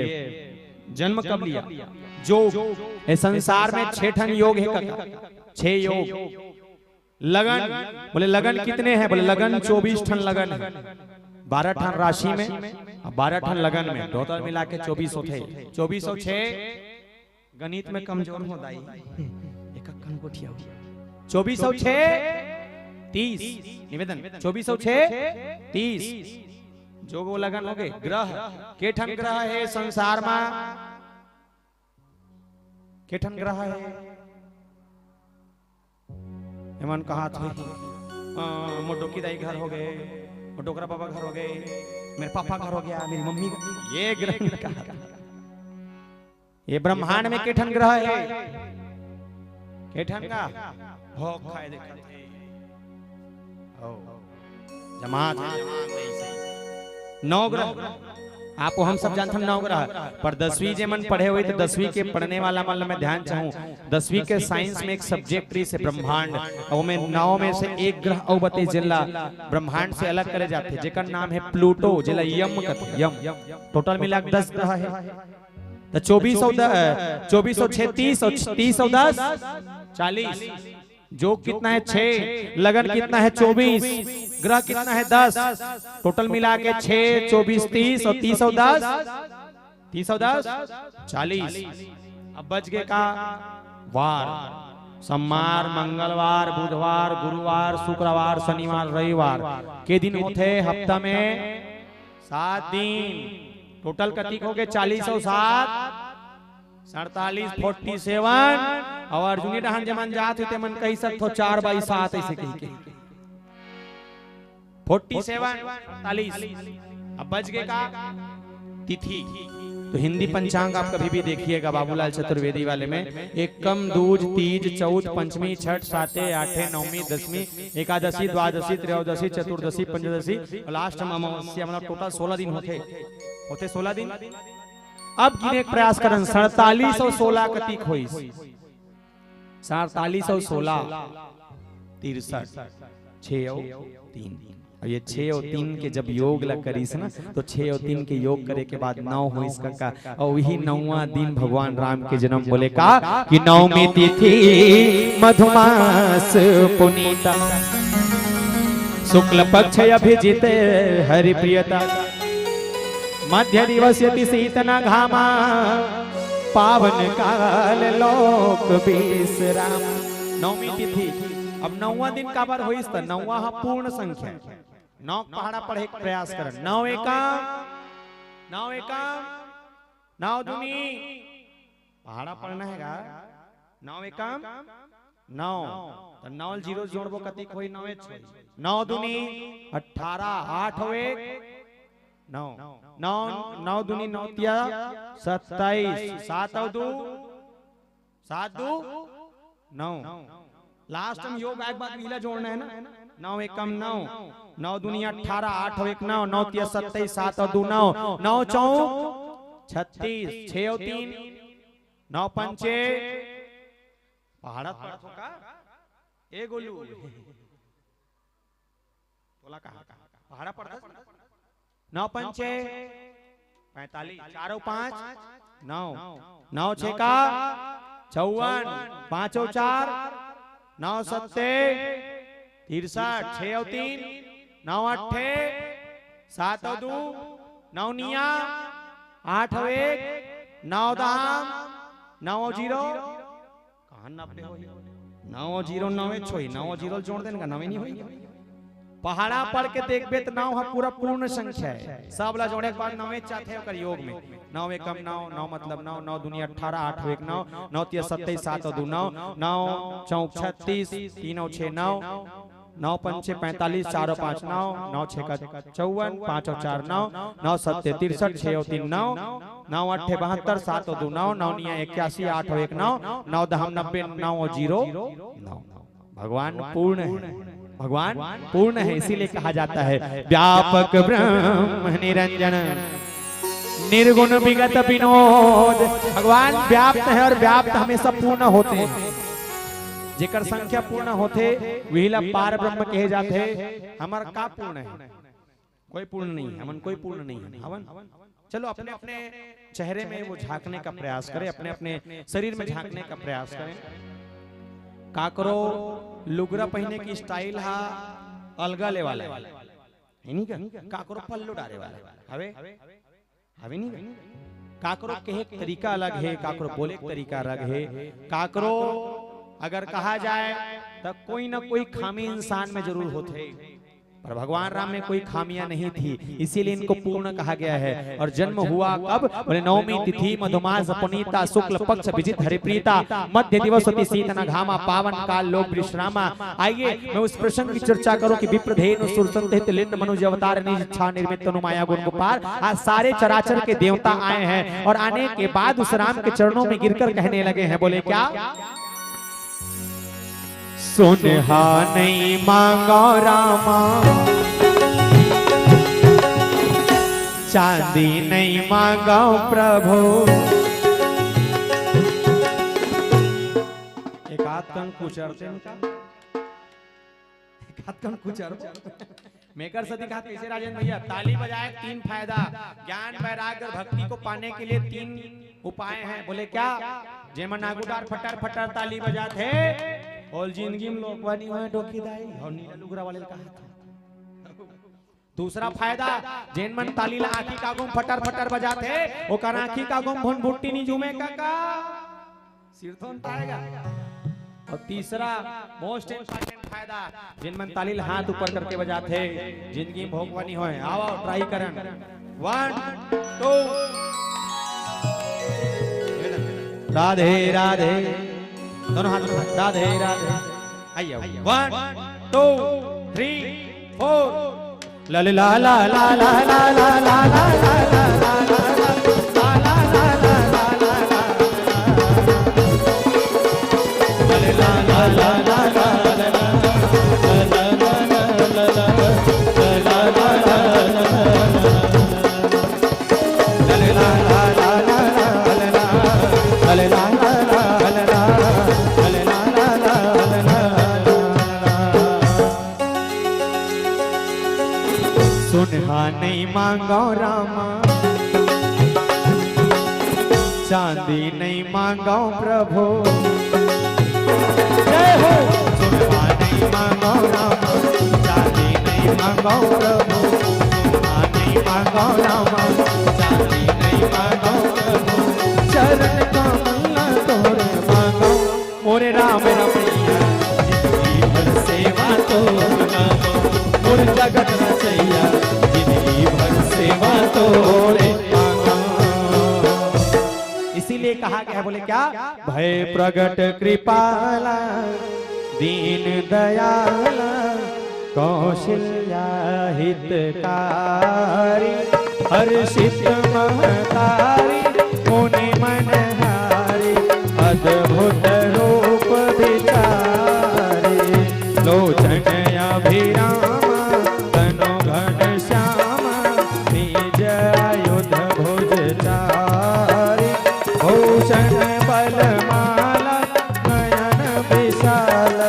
जन्म कब लिया? जोग। ये संसार में छह ठन योग हे कका, छह योग। लगन, बोले लगन कितने हैं? बोले लगन चौबीस ठन लगन है, बारह ठन राशि में, अब बारह ठन लगन में, टोटल मिला के चौबीस होते। चौबीस और छह, गणित में कमजोर हो दाई, एक अक्कन गोठिया हो। चौबीस और छह, तीस। निवेदन, चौबीस और छह, तीस। जोग वो लगन हो गए। ग्रह, के ठन ग्रह हे संसार मा? के ठन ग्रह हे? एमन कहा थे, "अ, मोर डोकी दाई घर हो गए, मोर डोकरा बाबा घर हो गए, मेरे पापा घर हो गया, मेरी मम्मी घर," ये ग्रह में कहा था। ये ब्रह्मांड में के ठन ग्रह हे? के ठन का? भोग खाए देखत हे। ओ, जमात हे, जमात हे। नौ ग्रह। आप हम सब जानथन नौ ग्रह, पर दसवीं जे मन पढ़े होही त दसवीं के पढ़ने वाला मन ल मैं ध्यान चाहूं, दसवीं के साइंस में एक सब्जेक्ट रहिस हे ब्रह्मांड, अउ ओमे नौ में से एक ग्रह अउ बते जेला ब्रह्मांड से अलग करे जाथे, जेकर नाम हे प्लूटो, जेला यम कथे, यम। टोटल मिला के दस ग्रह हे। त चौबीस और द-, चौबीस और छह तीस और तीस और दस चालीस। जोग कितना है? छह। लगन कितना है? चौबीस। ग्रह कितना है? दस। टोटल मिला के छह, चौबीस, तीस और तीस और दस, तीस और दस, चालीस। अब बच गए का? वार। सोमवार, मंगलवार, बुधवार, गुरुवार, शुक्रवार, शनिवार, रविवार के दिन होथे हफ्ता में? सात दिन। टोटल कतिक हो गए? चालीस और सात, सड़तालीस, फोर्टी सेवन। और अर्जुनी डहान जेमन जात हे, तेमन कहि सकथो, चार बाई सात, ऐसे कहि के। फोर्टी सेवन, सड़तालीस। अब बच गए का? तिथि। तो हिंदी पंचांग आप कभी भी देखिएगा बाबूलाल चतुर्वेदी वाले में, एकम, दूज, तीज, चौथ, पंचमी, छठ, साते, आठे, नवमी, दसवीं, एकादशी, द्वादशी, त्रयोदशी, चतुर्दशी, पंचदशी और लास्ट में अमावस्या, मतलब टोटल सोलह दिन होथे, होथे सोलह दिन। अब गिने के प्रयास करन, सड़तालीस और सोलह कतिक होइस? सड़तालीस और सोलह, तिरसठ, छह और तीन। अब ये छह और तीन के जब योग ला करिस ना, तो छह और तीन के योग करे के बाद नौ होइस कका। और वही नौवां दिन भगवान राम के जन्म, बोले का कि नवमी तिथि मधुमास पुनीता, शुक्ल पक्ष अभिजित हरि प्रियता, मध्य दिवस यति शीत न घामा, पावन काल लोक विश्राम। नवमी तिथि। अब नौवां दिन काबर होइस? त नौवां ह पूर्ण संख्या। नौ पहाड़ा पढ़े के प्रयास करन। नौ एकम, नौ एकम, नौ दूनी, पहाड़ा पढ़ना हे गा। नौ एकम नौ, त नौ ल जीरो जोड़बो, कतिक होई? नौ एक होई। नौ दूनी अठारह, आठ हो एक, नौ, नौ, नौ दूनी नौ तिया सत्ताईस, सात और दू, सात दू नौ। लास्ट में योग आए के बाद नीला जोड़ना है ना, नौ एकम नौ, नौ दूनी अठारह, आठ और एक नौ, नौ तिया सत्ताईस, सात और दू नौ, नौ चौक छत्तीस, छह और तीन, नौ पंचे पहाड़ा पड़त हो का? ए गोलू, तोला कहा पहाड़ा पड़त? नौ पंचे पैंतालीस, चारों पाँच नौ, नौ छेका चौवन, पाँचों चार नौ सत्ते तिरसठ, छः और तीन नौ अट्ठे, सात और दू नौ निया, आठ और एक नौ दाम, नौ और जीरो कहाँ नब्बे होही? नौ जीरो नौ एच होही, नौ जीरो जोड़ देन का नवे नहीं होही। पहाड़ा पढ़ के देखबे त नौ ह पूरा पूर्ण संख्या है। सब ला जोड़े के बाद नौ एच आथे ओकर योग में। नौ एकम नौ, नौ मतलब नौ, नौ दूनी अठारह, आठ एक नौ, नौ तिया सत्ताईस, सात और दू नौ, नौ चौक छत्तीस, तीन और छः नौ, नौ पंचे पैंतालीस, चार और पाँच नौ, नौ छः का चौवन, पाँच और चार नौ, नौ सत्ते तिरसठ, छः और तीन नौ, नौ अट्ठे बहत्तर, सात और दो नौ, नौ निया इक्यासी, आठ और एक नौ, नौ दहम नब्बे, नौ और जीरो नौ। भगवान पूर्ण है, भगवान पूर्ण है, इसीलिए कहा जाता है व्यापक ब्रह्म निरंजन, निर्गुण विगत विनोद। भगवान व्याप्त है और व्याप्त हमेशा पूर्ण होते हैं। जेकर संख्या पूर्ण होथे, वही ला पार ब्रह्म कहे जाथे। हमर का पूर्ण है? कोई पूर्ण नहीं है, हमन कोई पूर्ण नहीं है, हवन। चलो, अपने अपने चेहरे में वो झांकने का प्रयास करें, अपने अपने शरीर में झांकने का प्रयास करें। काकरो लुगरा पहने की स्टाइल हा अलगा ले वाला है, है नहीं का? काकरो पल्लो डारे वाला हवे, हवे नहीं का? काकरो कहे के तरीका अलग है, काकरो बोले के तरीका अलग है। काकरो अगर कहा जाए तो कोई ना कोई खामी इंसान में जरूर होथे, पर भगवान राम में कोई खामियां नहीं थी, इसीलिए इनको पूर्ण कहा गया है। और जन्म हुआ कब? बोले, नवमी तिथि मधुमास पुनीता शुक्ल पक्ष विजित हरिप्रीता मध्य दिवस अति शीत न घामा पावन काल लोक विश्रामा। आइए, मैं उस प्रसंग की चर्चा करूं कि विप्रधेनु सुर संत हित लिंद मनुज अवतार निज इच्छा निर्मित तनु माया गुण गुपार। आज सारे चराचर के देवता आए हैं और आने के बाद उस राम के चरणों में गिरकर कहने लगे हैं, बोले क्या? सोनहा नहीं मांगो रामा, चांदी नहीं मांगो प्रभु। एक आध कन कुचरते हैं का? एक आध कन कुचर। मेकर सती कहा कैसे राजेंद्र भैया, ताली बजाए तीन फायदा, ज्ञान, वैराग्य और भक्ति को पाने के लिए तीन उपाय हैं। बोले क्या? जेमन आगू डार फटर फटर ताली बजात हे, और जिंदगी में लोकवा नहीं होय डोकी दाई, और नीला लुगरा वाले कहा था। दूसरा फायदा, जेन मन ताली ला आंखी का गुम फटर फटर बजात हे, ओकर आंखी का गुम भुनभुट्टी नहीं झूमे काका। सिरथोन ताएगा। और तीसरा मोस्ट इंपॉर्टेंट फायदा, जिन मन ताली ला हाथ ऊपर करके बजात हे, जिंदगी में भोगवा नहीं होय। आओ, आओ, ट्राई करन। वन, टू। राधे राधे। दोनों हाथ उठा। राधे राधे। आइए, वन, टू, थ्री, फोर। सोनहा नहीं मांगो रामा, चांदी नहीं मांगो प्रभु। जय हो। सोनहा नहीं मांगो रामा, चांदी नहीं मांगो प्रभु। सोनहा नहीं मांगो रामा, चांदी नहीं मांगो प्रभु। चरण कमल तोरे मांगो। मोरे राम रमैया, जिंदगी भर सेवा तोर मांगो। मोर जगत रचैया, जिंदगी भर सेवा तोरे मांगो। इसीलिए कहा गया है, बोले क्या? भय प्रगट कृपाला, दीन दयाला, कौशल्या हितकारी, हर्षित महतारी, मुनि मनहारी, अद्भुत रूप विचारी, लोचन अभिरामा, तनु घनश्यामा, निज आयुध भुज चारी, भूषण बल माला नयन विशाल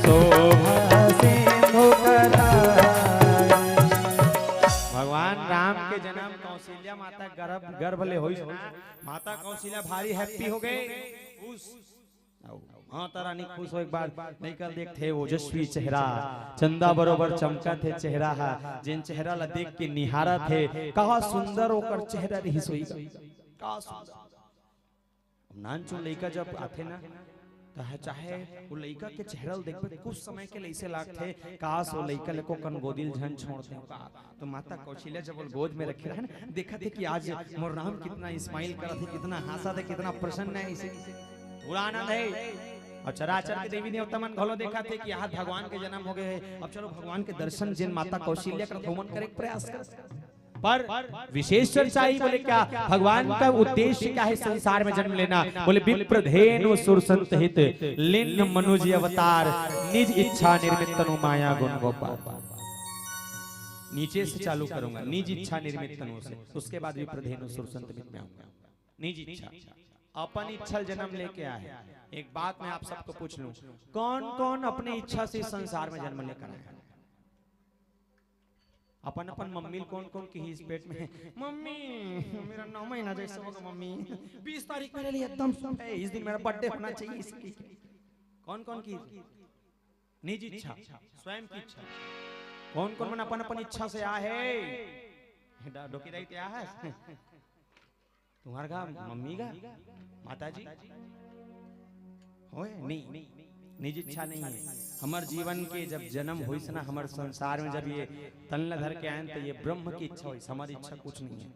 शोभा सिंधु कराय। भगवान राम के जन्म कौशल्या माता गर्भ, गर्भ ले होइस ना, माता कौशल्या भारी हैप्पी हो गए, खुश। अउ माता रानी खुश हो, एक बार लइका देखथे, ओजस्वी चेहरा, चंदा बरोबर चमकत हे चेहरा हा, जेन चेहरा ला देख के निहारत हे, का सुंदर ओकर चेहरा रहिस होही, का सुंदर। अब नानचुन लइका जब आथे ना, त ह-, चाहे वो लइका के चेहरा ल देखबे, कुछ समय के लिए ऐसे लागथे, काश वो लइका ल एको कन गोदी ल झन छोड़ दें का। तो माता कौशल्या जब वो गोद में रखे रहे ना, देखत हे कि आज मोर राम कितना स्माइल करत हे, कितना हंसत हे, कितना प्रसन्न हे, इसे पूरा आनंद हे। और चराचर के देवी देवता मन घलो देखत हे कि यहाँ भगवान के जन्म हो गए हे। अब चलो भगवान के दर्शन जेन माता कौशल्या करत हे ओमन करे के प्रयास कर। पर विशेष चर्चा ही बोले क्या, भगवान का उद्देश्य क्या है संसार में जन्म लेना? बोले, विप्र धेनु सुर संत हित, लिन्न मनुज अवतार, निज इच्छा निर्मित तनु माया गुण गोपाल। नीचे से चालू करूंगा, निज इच्छा निर्मित तनु से, उसके बाद विप्र धेनु सुर संत हित में आऊंगा। निज इच्छा, अपन इच्छा जन्म लेके आए। एक बात मैं आप सबको पूछ लूं, कौन कौन अपने इच्छा से इस संसार में जन्म लेकर आए? अपन अपन मम्मी ल कौन कौन किहिस पेट में, "मम्मी, मेरा नौ महीना जैसे होगा मम्मी, बीस तारीख मेरे लिए एकदम शुभ है, इस दिन मेरा बर्थडे होना चाहिए।" इसकी कौन कौन की निज इच्छा, स्वयं की इच्छा, कौन कौन मन अपन अपन इच्छा से आए हे? डा-, डोकी दाई ते आ हे? तुम्हार का मम्मी का, माता जी होए? नहीं, निज इच्छा नहीं है। हमर जीवन के जब जन्म होइस ना, हमर संसार में जब ये तन ला धर के आयन, तो ये ब्रह्म की इच्छा होइस, हमारी इच्छा कुछ नहीं है।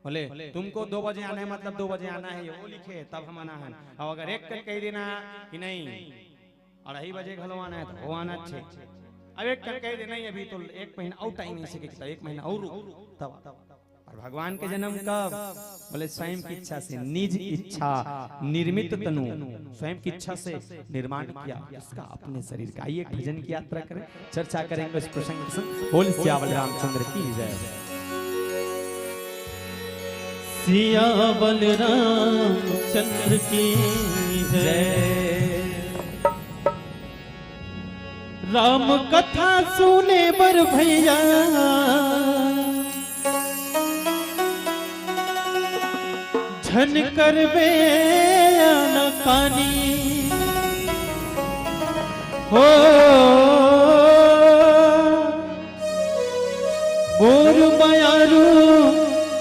बोले, "तुमको दो बजे आना है, मतलब दो बजे आना है, ये वो लिखे है, तब हम आना है।" और अगर एक कन कह देना कि नहीं, अढ़ाई बजे घलो आना है, तो वो आना अच्छे। अब एक कन कह देना, "नहीं, अभी तो एक महीना और टाइम है, इसे कितना, एक महीना और रुक, तब।" और भगवान के जन्म कब? बोले, स्वयं की इच्छा से, निज इच्छा निर्मित तनु, स्वयं की इच्छा से निर्माण किया इसका, अपने शरीर का। आइए, एक भजन की यात्रा करें, चर्चा करेंगे इस प्रसंग के संग। बोल सियावर रामचंद्र की जय। सियावर रामचंद्र की जय। राम कथा सुने बर भैया, झन करबे आनाकानी। हो मोर मयारू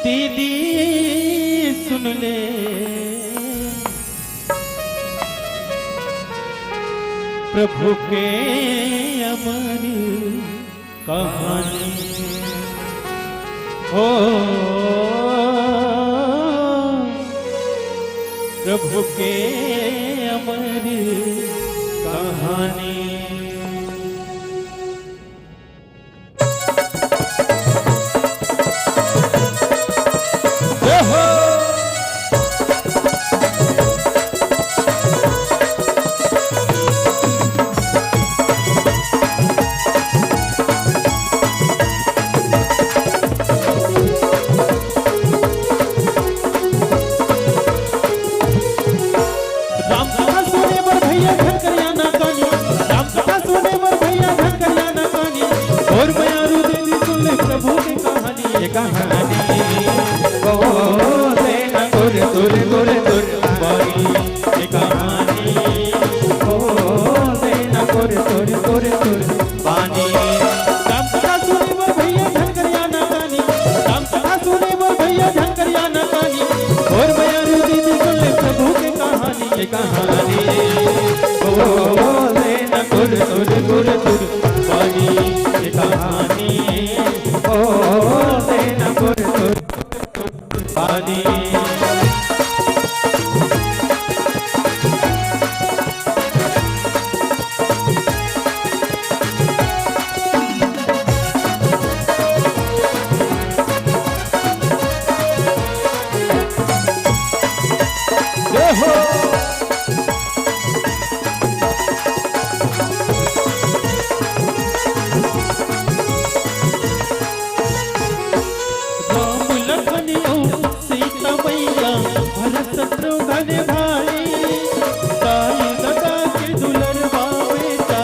दीदी सुन ले, प्रभु के अमर कहानी। हो प्रभु के अमर कहानी। राम कथा सुने बर भैया झन करिया ना कानी, राम कथा सुने बर भैया झन करिया ना कानी। और मयारू दीदी सुन ले प्रभु की कहानी, ये कहानी। ओ देना गुर तुर गुर तुर बानी, ये कहानी। ओ देना गुर तुर गुर तुर बानी। राम कथा सुने बर भैया झन करिया ना कानी, राम कथा सुने बर भैया झन करिया ना कानी। और मयारू दीदी सुन ले प्रभु के कहानी, ये कहानी। ओ देना गुर तुर गुर तुर बानी, ये कहानी। ओ देना गुर तुर पानी। जय हो। राम लखन अउ सीता मैया, भरत शत्रुघ्न भाई, दाई ददा के दुलरवा बेटा,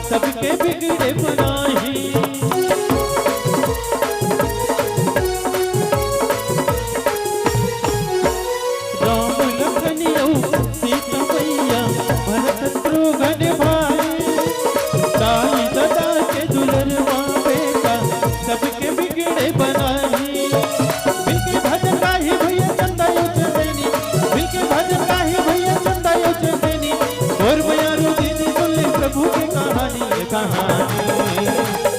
सबके बिगड़े बनाही। राम लखन अउ सीता मैया, भरत शत्रुघ्न भाई, दाई ददा के दुलरवा बेटा, सबके बिगड़े बनाही। मिलके भजन गाही भैया चंदा यो चंदेनी, मिलके भजन गाही भैया चंदा यो चंदेनी। और मयारू दीदी सुन ले प्रभु के कहानी, ये कहानी।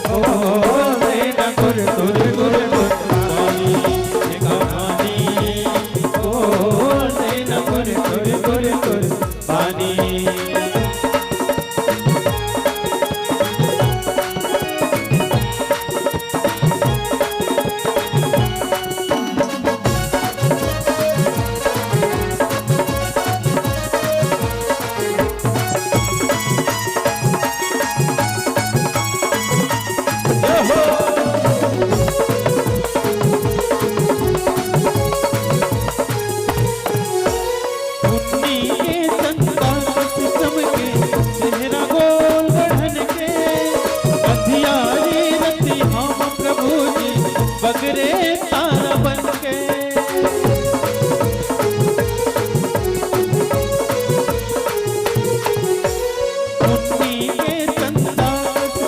ओ देना गुर तुर गुर तुर पानी, ये कहानी। ओ देना गुर तुर गुर तुर पानी। रे तारा बन के। मुन्नी के चंदा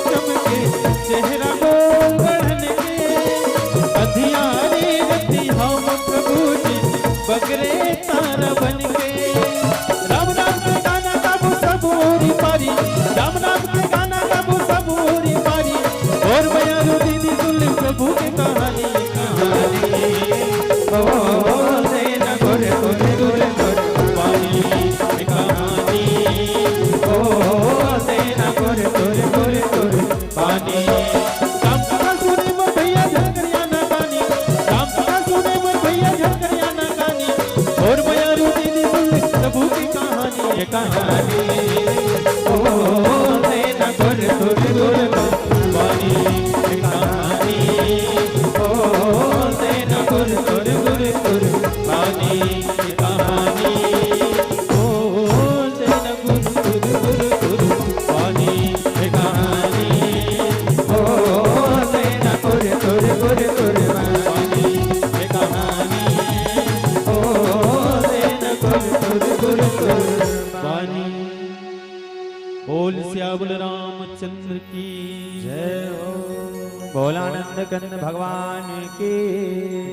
चमके, चेहरा गोल गढ़न के। अधियारी रतिहा म प्रभु जी, बगरे तारा बन के। राम नाम के गाना गाबो सब ओरी पारी, राम नाम के गाना गाबो सब ओरी पारी। और बयारो दीदी सुन ले प्रभु के कहानी, कहानी। ओ, ओ, ओ, सेना गुर, गुर, गुर, गुर, पानी, कहानी। ओ, ओ, ओ, सेना गुर, गुर, गुर, गुर, पानी। राम कथा सुने मोर भैया झगड़िया ना गानी, राम कथा सुने मोर भैया झगड़िया ना गानी। और बयारो दीदी सुन ले प्रभु की कहानी, ये कहानी। ओ, ओ, ओ, सेना गुर, गुर, गुर, गुर, पानी, ये कहानी। ओ, ओ, ओ, सेना गुर, गुर, गुर, गुर, पानी, ये कहानी। ओ, ओ, ओ, सेना गुर, गुर, गुर, गुर, पानी, ये कहानी। ओ, ओ, ओ, सेना गुर, गुर, गुर, गुर, पानी, ये कहानी। ओ, ओ, ओ, सेना गुर, गुर, गुर, गुर, पानी। बोल सियावर रामचंद्र की जय हो। भोलानंद कंद भगवान की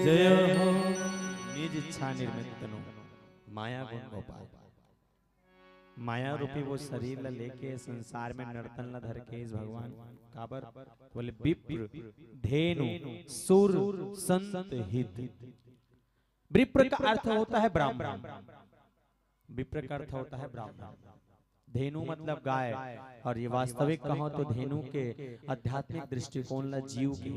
जय हो। निज इच्छा निर्मित तनु, माया गुण गोपाल। माया रूपी वो शरीर ला लेके संसार में नर्तन ला धर के इस भगवान काबर बोले विप्र, धेनु, सुर, संत, हित। विप्र का अर्थ होता है ब्राह्मण। विप्र का अर्थ होता है ब्राह्मण। धेनु मतलब गाय, और ये वास्तविक कहो तो धेनु के आध्यात्मिक दृष्टिकोण ला जीव के,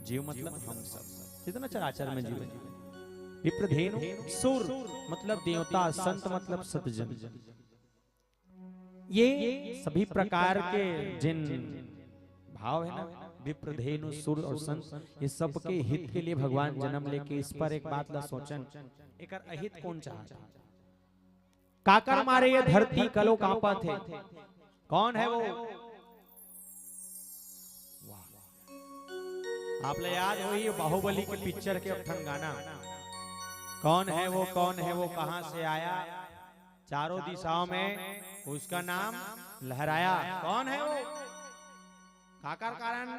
जीव मतलब हम सब, जितना चराचर में जीव है। विप्र धेनु, सुर मतलब देवता, संत मतलब सज्जन। ये सभी प्रकार के जिन भाव है ना, विप्र धेनु, सुर और संत, ये सबके हित के लिए भगवान जन्म लेके इस पर एक बात ला सोचन, एकर अहित कौन चाहत है? काकर मारे ये धरती कलो कांपत हे। कौन है वो? वाह। आप ले याद होही बाहुबली के पिक्चर के एक ठन गाना, कौन है वो, कौन है वो, कहाँ से आया, चारों दिशाओं में उसका नाम लहराया। कौन है वो? काकर कारण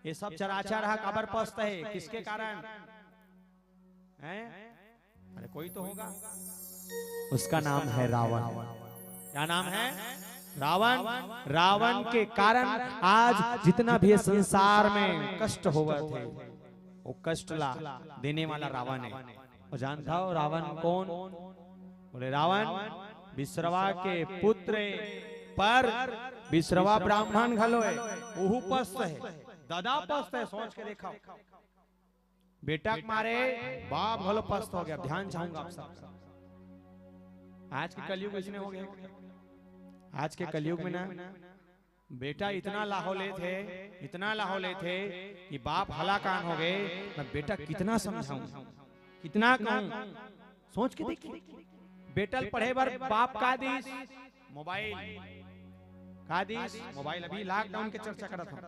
ये सब चराचर हा काबर पस्त है? किसके कारण? हैं? अरे कोई तो होगा। उसका नाम है रावण। क्या नाम है? रावण। रावण के कारण आज जितना भी ये संसार में कष्ट होवत हे, वो कष्ट ला देने वाला रावण है। और जानता हो रावण कौन? बोले रावण विश्रवा के पुत्र हे, पर विश्रवा ब्राह्मण घलो हे, ओहू पस्त हे, ददा पस्त हे, सोच के देखा। बेटा के मारे बाप घलो पस्त हो गया। ध्यान चाहूंगा आप सबका, आज के कलियुग इसने हो गया। आज के कलियुग में ना बेटा इतना लाहो लेत हे, इतना लाहो लेत हे कि बाप हलाकान हो गए। मैं बेटा कितना समझाऊं, कितना कहूं, सोच के देखिए। बेटा ल पढ़े बर बाप का दीस? मोबाइल। का दीस? मोबाइल। अभी लॉकडाउन के चर्चा करत हूं।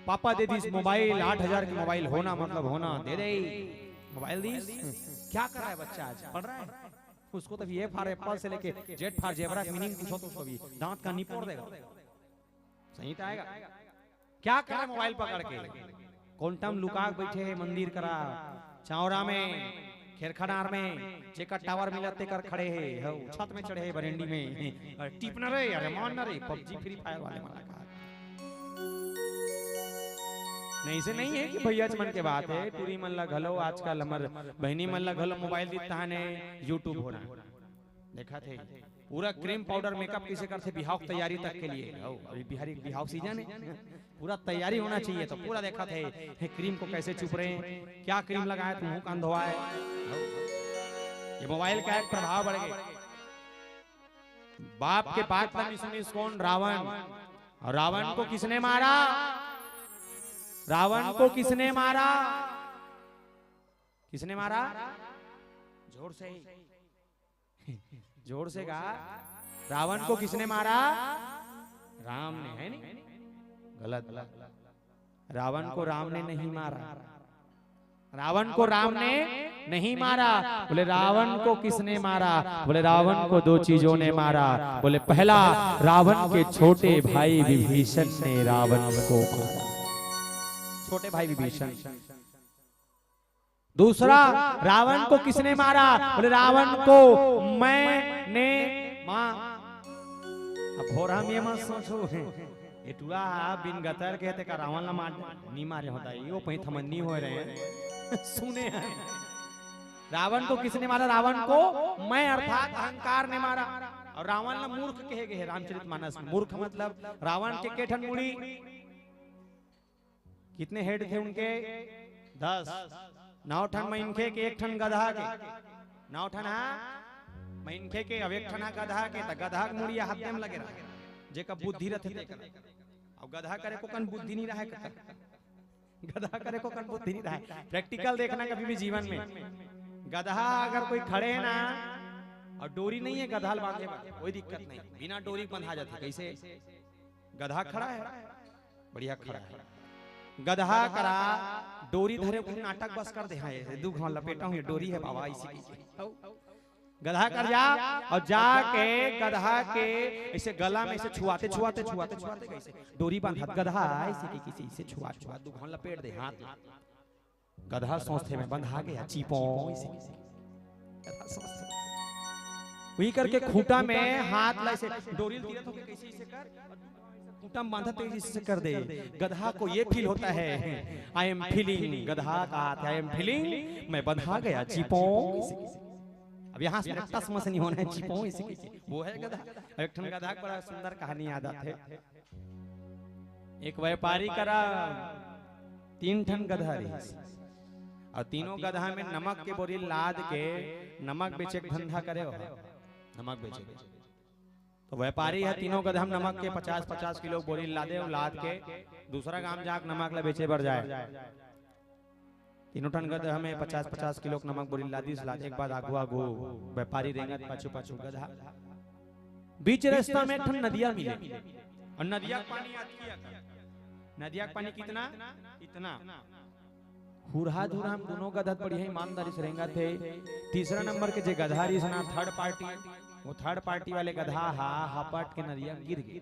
पापा दे दीस मोबाइल, आठ हजार के मोबाइल, होना मतलब होना, दे दे मोबाइल दीस। क्या कर रहा है बच्चा आज? पढ़ रहा है? उसको तो अभी F for apple से लेके Z for zebra की मीनिंग पूछो तो उसको भी दांत का निपोर देगा। सही तो आएगा। क्या करे मोबाइल पकड़ के? कोंटा म लुका के बैठे हे मंदिर करा, चांवरा में, खेरखनार में, जेकर टावर मिलत तेकर खड़े हे, हौ, छत में चढ़े हे, बरेंडी में। अरे टीप न रे, अरे मान न रे, PUBG Free Fire वाले मन ला कहा। नहीं से नहीं है कि भैया मन के बात है, टूरी मन ला घलो आजकल हमर बहिनी मन ला घलो मोबाइल दित तहाने YouTube हो रहा है। देखा थे पूरा क्रीम पाउडर मेकअप कैसे करते बिहाव की तैयारी तक के लिए। हौ, अभी बिहारी बिहाव सीजन है, पूरा तैयारी होना चाहिए। तो पूरा देखा थे, हे क्रीम को कैसे चुप रहे, क्या क्रीम लगाए तो मुंह कान धोआए। हौ, ये मोबाइल का एक प्रभाव बढ़ गया। बाप के बात ला नहीं सुनिस कौन? रावण। और रावण को किसने मारा? रावण को किसने मारा? किसने मारा? जोर से ही। जोर से गा। रावण को किसने मारा? राम ने, है नी? गलत। रावण को राम ने नहीं मारा। रावण को राम ने नहीं मारा। बोले, रावण को किसने मारा? बोले, रावण को दो चीजों ने मारा। बोले, पहला, रावण के छोटे भाई विभीषण ने रावण को मारा। छोटे भाई विभीषण। दूसरा, रावण को किसने मारा? बोले, रावण को मैंने मारा। अब भोरा में मत सोचो, ये टूरा बिन गतर के तेका रावण ला मार, नहीं मारे होता, यो पही थमन नहीं हो रहे हैं। सुने हैं। रावण को किसने मारा? रावण को मैं अर्थात अहंकार ने मारा। और रावण ला मूर्ख कहे गए हैं रामचरित मानस में। मूर्ख मतलब रावण के के ठन मुड़ी, कितने हेड थे उनके? दस। नौ ठन मनखे के, एक ठन गधा के। नौ ठन हा मनखे के, अब एक ठन हा गधा के, त गधा के मुड़िया हाथे में लगे रहा, जेकर बुद्धि रथे तेकर। अब गधा करे को कन बुद्धि नहीं रहे ककर। गधा करे को कन बुद्धि नहीं रहे। प्रैक्टिकल देखना कभी भी जीवन में। गधा अगर कोई खड़े है ना और डोरी नहीं है गधा ल बांधे बर, कोई दिक्कत नहीं, बिना डोरी बंधा जाता। कैसे? गधा खड़ा है, बढ़िया खड़ा है। गधा करा डोरी धरे, वो नाटक बस कर दे, हाँ, ये दू घाव लपेटा हूँ, ये डोरी है बाबा, इसी की। गधा कर जा और जाके गधा के ऐसे गला में ऐसे छुआते, छुआते, छुआते, छुआते, कैसे डोरी बांधत गधा ऐसे की, किसी से छुआ, छुआ, दू घाव लपेट दे हाथ। गधा सोचथे मैं बंधा गया, चीपो, ऐसे, ऐसे। गधा सोचथे। वही करके खूंटा में हाथ ला ऐसे डोरी ल तीरत होके कैसे, ऐसे कर, खूंटा में बांधत तो ऐसे कर दे। गधा को ये फील होता है, I am feeling, गधा का हाथ है, I am feeling, मैं बंधा गया, चीपो, ऐसे, ऐसे। अब यहाँ से टस मस नहीं होना है, चीपो, ऐसे, ऐसे। वो है गधा। एक ठन गधा के बड़ा सुंदर कहानी याद आथे। एक व्यापारी करा तीन ठन गधा रहिस, और तीनों गधा में नमक के बोरी लाद के नमक बेचे के धंधा करे हो, नमक बेचे। तो व्यापारी है, तीनों गधा में नमक के पचास पचास किलो बोरी लादे, और लाद के दूसरा गांव जाके नमक ला बेचे बर जाए। तीनों ठन गधा में पचास पचास किलो के नमक बोरी लादिस, लादे के बाद आगू आगू व्यापारी रेंगत, पाछू पाछू गधा। बीच रास्ता में एक ठन नदिया मिले, और नदिया के पानी अतकी अकन। नदिया के पानी कितना? इतना। हुरहा धुरहा में दोनों गधा बढ़िया ईमानदारी से रेंगत हे। तीसरा नंबर के जे गधा रहिस ना, थर्ड पार्टी, वो थर्ड पार्टी वाले गधा हा हपट के नदिया में गिर गे।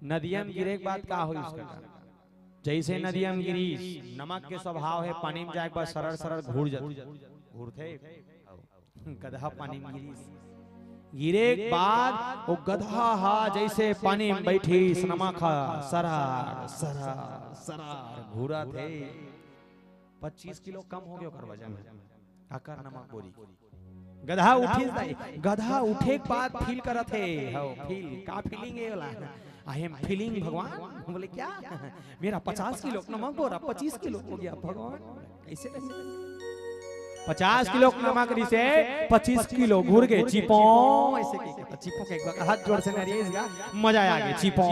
नदिया में गिरे के बाद का होइस कका? जैसे नदिया में गिरिस, नमक के स्वभाव है, पानी में जाए के बाद सरर सरर घूर जाथे, घूरथे। गधा पानी में गिरिस, गिरे के बाद वो गधा हा जैसे पानी में बैठिस, नमक हा सरर सरर सरर घूरत हे। पच्चीस किलो कम हो गया ओकर वजन, अकर नमक बोरी। गधा उठिस दाई, गधा उठे के बाद फील करत हे, हो, फील, का फीलिंग है वाला? I am feeling भगवान। बोले, क्या? मेरा पचास किलो का नमक बोरा पच्चीस किलो हो गया भगवान। कैसे, कैसे? पचास किलो का नमक रिसे पच्चीस किलो घूर गे, चिपो, ऐसे की, चिपो के एक बार हाथ जोर से नरिये इसका, मजा आ गया, चिपो,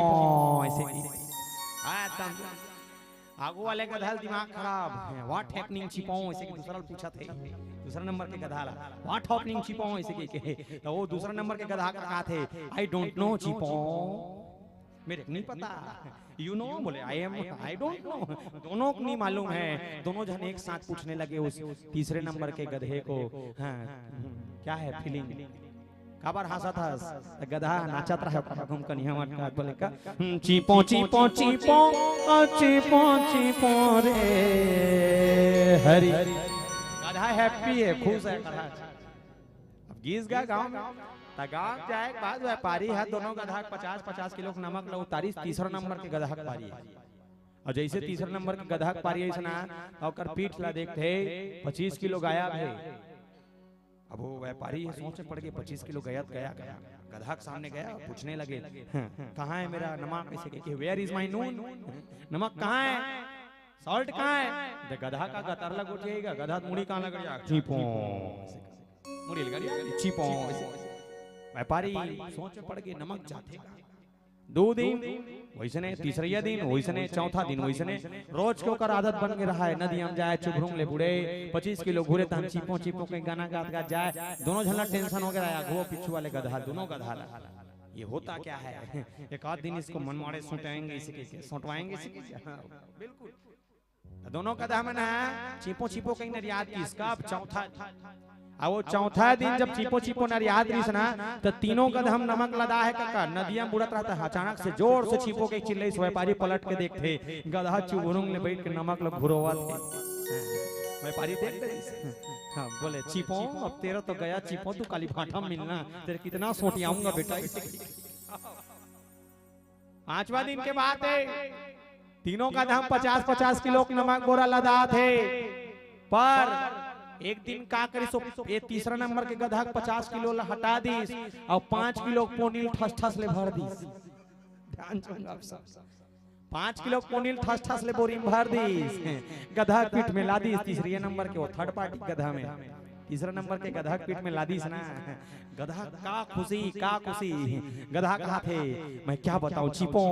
ऐसे की। हाँ, एकदम। आगू वाले गधा ल दिमाग खराब है, what happening चिपो, ऐसे कि दूसरा ल पूछत हे, दूसरा नंबर के गधा ला, what happening चिपो, ऐसे कि कहे, तो वो दूसरा नंबर के गधा का कहा थे, I don't know चिपो, मेरे को नहीं पता। You know? बोले, I am, I don't know। दोनों को नहीं मालूम है। दोनों जन एक साथ पूछने लगे उस तीसरे नंबर के गधे को, हाँ, क्या है फीलिंग? काबर हंसत हस? त गधा नाचत रहे, ओकर घुम कनिहा मटका बोले का, "हम्म, चीपो, चीपो, चीपो, आ, चीपो, चीपो रे हरी।" गधा हैप्पी है, खुश है गधा। अब गीस गा गांव में, त गांव जाए के बाद व्यापारी है, दोनों गधा के पचास पचास किलो के नमक ला उतारिस, तीसरा नंबर के गधा के पारी है। और जैसे तीसरा नंबर के गधा के पारी है, इसना ओकर पीठ ला देखथे, पच्चीस किलो गायब है। अब वो व्यापारी ये सोच में पड़ गए, पच्चीस किलो गया तो गया, गया। गधा के सामने गया, पूछने लगे, "हाँ, कहाँ है मेरा नमक?" ऐसे कह के, "Where is my नून?" नमक कहाँ है? सॉल्ट कहाँ है? तो गधा का गतर लग उठेगा, गधा मुड़ी कहाँ लग जाएगा? चीपो। मुड़ी लगा दिया, चीपो। ऐसे। व्यापारी सोच में पड़ गए, नमक जाते का। दो दिन वैसने, तीसरा दिन वैसने, चौथा दिन वैसने, रोज के ओकर आदत बन के रहा है। नदिया में जाए, चुभरुंग ले बुड़े, पच्चीस किलो घूरे, तहन चीपो चीपो के गाना गात गात जाए। दोनों झन ला टेंशन हो गया है, आगू पिछू वाले गधा, दोनों गधा ला। ये होता क्या है? एक आध दिन इसको मनमाड़े सुटाएंगे इसी के, सुटवाएंगे इसी के। हाँ, बिल्कुल। तो दोनों गधा मन ह चीपो चीपो कहीं नरियात गिस। कब? चौथा। अब वो चौथा दिन जब चीपो चीपो नरियात रिस ना, तो तीनों गधा म नमक लदा हे कका, नदिया म बुड़त रहता है। अचानक से जोर से चीपो के चिल्लइस, व्यापारी पलट के देखथे, गधा चुभुरुंग ले बैठ के नमक ल घुरोवत हे। व्यापारी देख के रिस। हाँ, बोले, "चीपो, अब तेरा तो गया चीपो, तू काली भाटा म मिलना, तेरे कितना सोटियाऊंगा बेटा।" पांचवा दिन के बात हे, तीनों गधा म पचास पचास किलो के नमक बोरा लदात हे। पर एक दिन का करिस, ये तीसरा नंबर के गधा के पचास किलो ला हटा दिस अउ पांच किलो के पोनी ल ठस ठस ले भर दिस। ध्यान चुंगा आप सब। पांच किलो के पोनी ल ठस ठस ले बोरी म भर दिस, गधा के पीठ में लादिस। तीसरे नंबर के, वो थर्ड पार्टी गधा में, तीसरा नंबर के गधा के पीठ में लादिस ना। गधा का खुशी, का खुशी। गधा कहाथे, "मैं क्या बताऊं चीपो,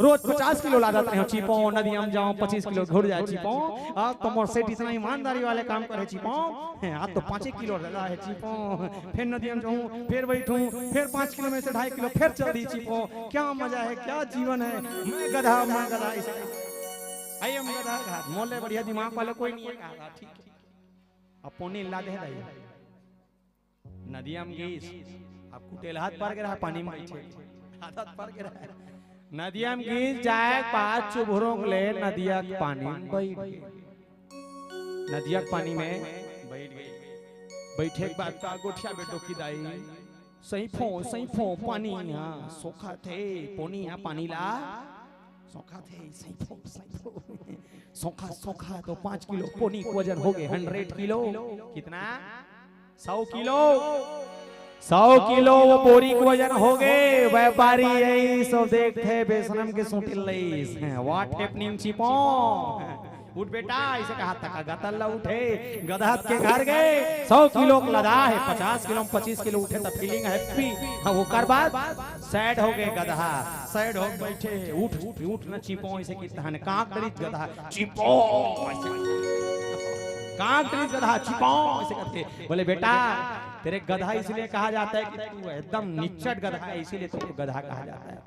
रोज पचास किलो लादत रहे हो चीपो, नदिया म जाओ पच्चीस किलो घुर जाए चीपो। आज तो मोर सेठ इतना ईमानदारी वाले काम करे चीपो, आज तो पाँचे किलो लदा हे चीपो, फिर नदिया म जाऊं, फिर बैठूं, फिर पाँच किलो में से ढाई किलो फिर चल दी चीपो। क्या मजा है, क्या जीवन है, मैं गधा, मैं गधा।" इसे आई हम गधा घात, मोले बढ़िया दिमाग वाले कोई नहीं है, कहा, "ठीक है।" अब पोनी ला दे दाई। नदिया म गिस, अब कुटेलहा त पर गे रहा पानी म बइठे, आदत पर गे रहा। नदिया म गिस, जाए के बाद चुभुरुंग ले नदिया के पानी म बइठ गे। नदिया के पानी में बइठ गे। बइठे के बाद का गोठियाबे, "डोकी दाई, सइफो, सइफो, पानी हा सोखा थे, पोनी हा पानी ला सोखा थे, सइफो, सइफो।" सोखा, सोखा तो पाँच किलो, पोनी के वजन हो गे हंड्रेड किलो। कितना? सौ किलो। सौ किलो वो बोरी के वजन हो गे। व्यापारी यही सब देखथे, बेसनम के सूटी लइस। What happening चीपो? "उठ बेटा," इसे कहा, तका गतल ला उठे, गधा के घर गे, सौ किलो के लदा हे, पचास किलो म पच्चीस किलो उठे त feeling happy। हाँ, ओकर बाद sad हो गे गधा, sad हो बइठे, "उठ, उठ, उठ न चीपो," इसे किथे, कांक डरिस गधा, "चीपो," इसे कांक डरिस गधा, "चीपो," इसे करथे। बोले, "बेटा, तेरे गधा इसलिए कहा जाता है कि तू एकदम निच्चट गधा है, इसीलिए तुमको गधा कहा जाता है।"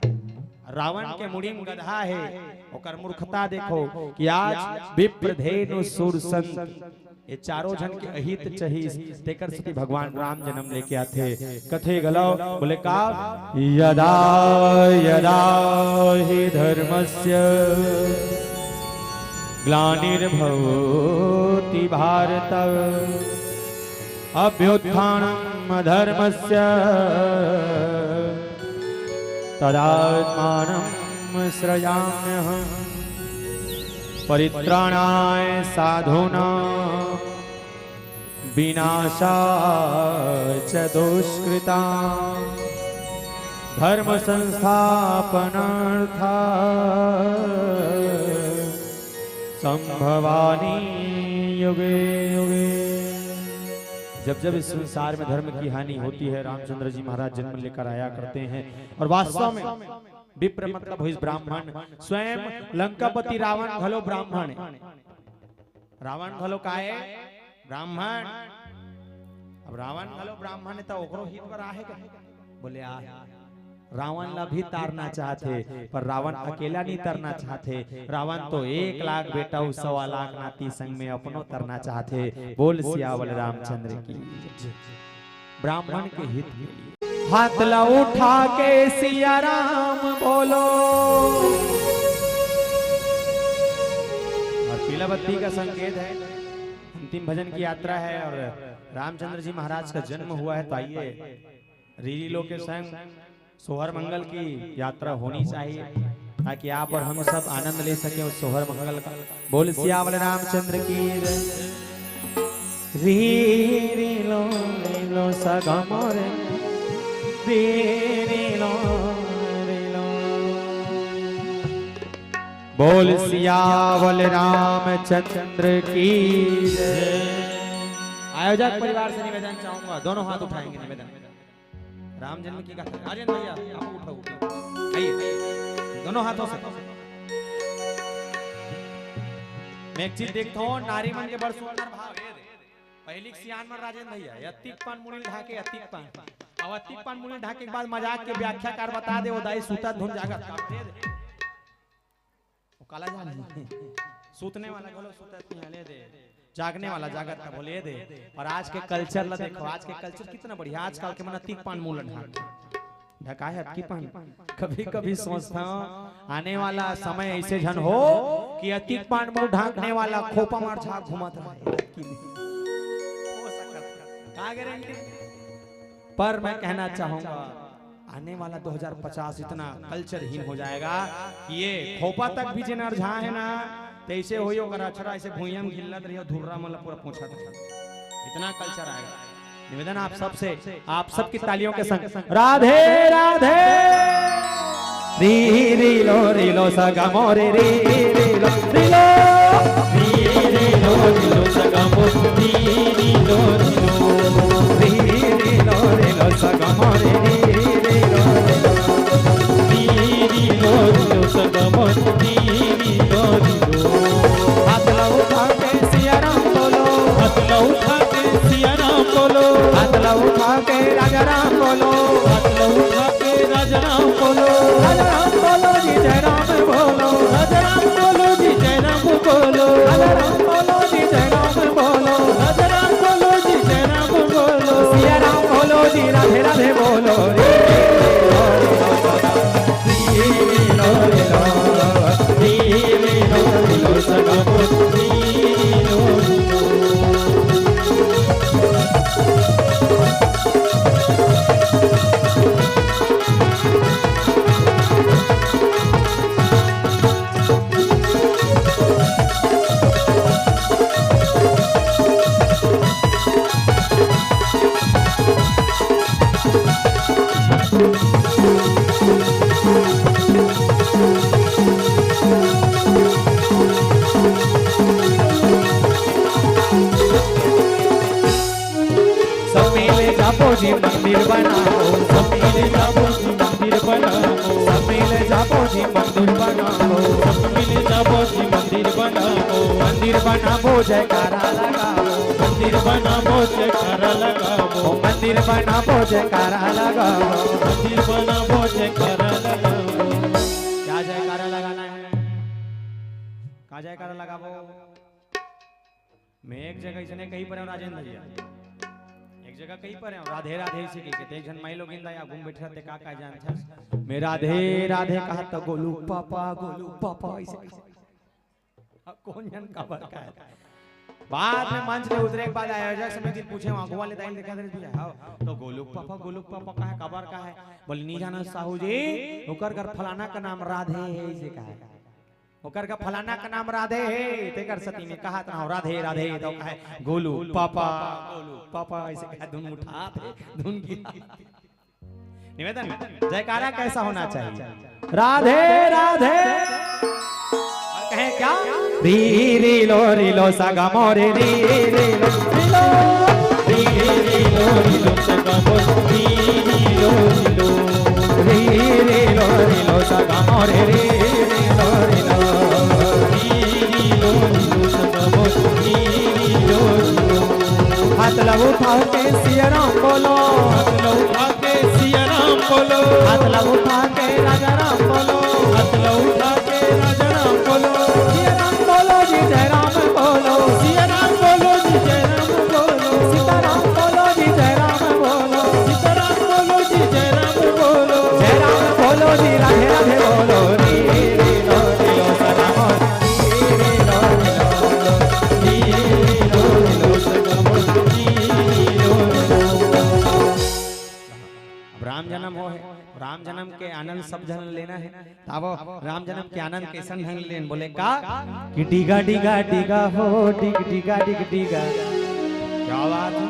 रावण के मुड़ी म गधा हे, ओकर मूर्खता देखो कि आज विप्र, धेनु, सूर, संत, ये चारों झन के अहित चहिस, तेकर सेती भगवान राम जनम लेके आथे। कथे घलो, बोले का, "यदा यदा हि धर्मस्य ग्लानिर्भवति भारत, अभ्युत्थानम धर्मस्य तदात्मानम सृजाम्यहम। परित्राणाय साधूनां विनाशाय च दुष्कृतां धर्म संस्थापनार्थ संभवानि युगे युगे।" जब जब इस संसार में धर्म की हानि होती है, रामचंद्र जी महाराज जन्म लेकर आया करते हैं। और वास्तव में विप्र मतलब हुई ब्राह्मण, स्वयं लंकापति रावण घलो ब्राह्मण हे। रावण घलो का हे? ब्राह्मण। अब रावण घलो ब्राह्मण हे, त ओकरो हित बर आहे का? बोले, आ। रावण ला भी तारना चाहथे, पर रावण अकेला नहीं तरना चाहथे। रावण तो एक लाख बेटा अउ सवा लाख नाती संग में अपनो तरना चाहथे। बोल सियावर रामचंद्र की जय। ब्राह्मण के हित के लिए। हाथ ला उठा के सिया राम बोलो। और पीला बत्ती का संकेत है, अंतिम भजन की यात्रा है और रामचंद्र जी महाराज का जन्म हुआ है, तो आइए रीली लोग के संग सोहर मंगल की यात्रा होनी चाहिए, ताकि आप और हम सब आनंद ले सकें उस सोहर मंगल का। बोल सियावर रामचंद्र की जय। री री लो री लो सा गा मा रे। री री लो री लो। बोल सियावर रामचंद्र की जय। आयोजक परिवार से निवेदन चाहूंगा, दोनों हाथ उठाएंगे, निवेदन। राम जन्म की गाथा। राजेंद्र भैया, आप उठाओ, उठाओ। आइए, दोनों हाथों से। मैं एक चीज देखता हूँ, नारी मन के बड़ सुंदर भाव हे। पहिली के सियान मन राजेंद्र भैया, अतिक पान मुड़ी ल ढाके, अतिक पान। अब अतिक पान मुड़ी ढाके के बाद मजाक के व्याख्याकार बता दे, वो दाई सुतत धुन जागत का दे दे। वो काला जान सूतने वाला घलो सुतत नहीं है, ले दे। जागने वाला जागत का बोले दे। और आज के कल्चर ला देखो, आज के कल्चर कितना बढ़िया। आजकल के मन अतिक पान मुंह ला ढांक ढकाए अतिक पान। कभी कभी सोचता हूँ, आने वाला समय ऐसे झन हो कि अतिक पान मुंह ढांकने वाला खोपा मार झाग घूमत रहे। हो सकत है। का गारंटी? पर मैं कहना चाहूंगा, आने वाला दो हज़ार पचास इतना कल्चरहीन हो जाएगा कि ये खोपा तक भी जेन अरझा है ना, तैसे होई ओकर अछरा ऐसे भुइयां में गिल्लत रही और धुर्रा मन ला पूरा पोंछत रही। इतना कल्चर आएगा। निवेदन आप सबसे, आप सबकी तालियों के संग, राधे राधे। री री लो री लो सा गा मो रे री री लो री लो। री री लो री लो सा गा मो री री लो री लो। री री लो री लो सा गा मो रे री री लो री लो। री री लो री लो सा गा मो री री लो री लो। हाथ ला उठा के सिया राम बोलो। हाथ ला उठा के सिया राम बोलो। हाथ ला उठा के राजा राम बोलो। हाथ ला उठा के राजा राम बोलो। राजा राम बोलो जी, जय राम बोलो। राजा राम बोलो जी, जय राम बोलो। राजा राम बोलो जी, जय राम बोलो। राजा राम बोलो जी, जय राम बोलो। सिया राम बोलो जी, राधे राधे बोलो रे। सब मिले जाबो जी मंदिर बनाबो। सब मिले जाबो जी मंदिर बनाबो। सब मिले जाबो जी मंदिर बनाबो। सब मिले जाबो जी मंदिर बनाबो। मंदिर बनाबो, जयकारा लगाबो। मंदिर बनाबो, जयकारा लगाबो। ओ मंदिर बनाबो, जयकारा लगाबो। मंदिर बनाबो, जयकारा लगाबो। क्या जयकारा लगाना है? का जयकारा लगाबो? मैं एक जगह इसने कही परे हूँ, राजेंद्र भैया, एक जगह कही परे हूँ, राधे राधे इसे कही के, एक झन माई लोगिन दा या घूम बैठे रहते, का का जानथस? मैं राधे राधे कहा तो गोलू पापा, गोलू पापा इसे कही। अब कौन जन काबर का है? बाद में मंच में उतरे के बाद आयोजक समिति पूछे, वहाँ गोवा ले दाई देखा दे भैया, हाँ, तो गोलू पापा, गोलू पापा का है, काबर का है? बोले, "नहीं जाना साहू जी, ओकर घर फलाना का नाम राधे है, इसे कहा है।" ओकर का फलाना का नाम राधे हे, तेकर सती में कहत रहो, "राधे, राधे," तो कहे, "गोलू, पापा, गोलू, पापा," ऐसे कहे, धुन उठात हे, धुन गिरात हे। निवेदन, जयकारा कैसा होना चाहिए? राधे, राधे। और कहें क्या? री, री, लो, री, लो, सा, गा, मो, रे, री, री, लो, री, लो। री, री, लो, री, लो, सा, गा, मो, री, री, लो, री, लो। री, री, लो, री, लो, सा, गा, मो, रे, री, री, लो, री, लो। री, री, लो, री, लो, सा, गा, मो, री, री, लो, री, लो। हाथ ला उठा के सिया राम बोलो। हाथ ला उठा के सिया राम बोलो। हाथ ला उठा के राजा राम बोलो। हाथ ला उठा के राजा राम बोलो। सिया राम बोलो जी, जय राम बोलो। सिया राम बोलो जी, जय राम बोलो। सीता राम बोलो जी, जय राम बोलो। सीता राम बोलो जी, जय राम बोलो। जय राम बोलो जी, राधे राधे बोलो। री, री, लो, री, लो, सदा बोलो। री, री, लो, री, लो, री, री, लो, री, लो, सदा बोलो। री, री, लो, री, लो। अब राम जन्म हो है, राम जन्म के आनंद सब झन लेना है। तावो राम जन्म के आनंद कैसन ढंग ले लेन, बोले का कि डिगा डिगा डिगा हो, डिग डिगा डिग डिगा। क्या बात है,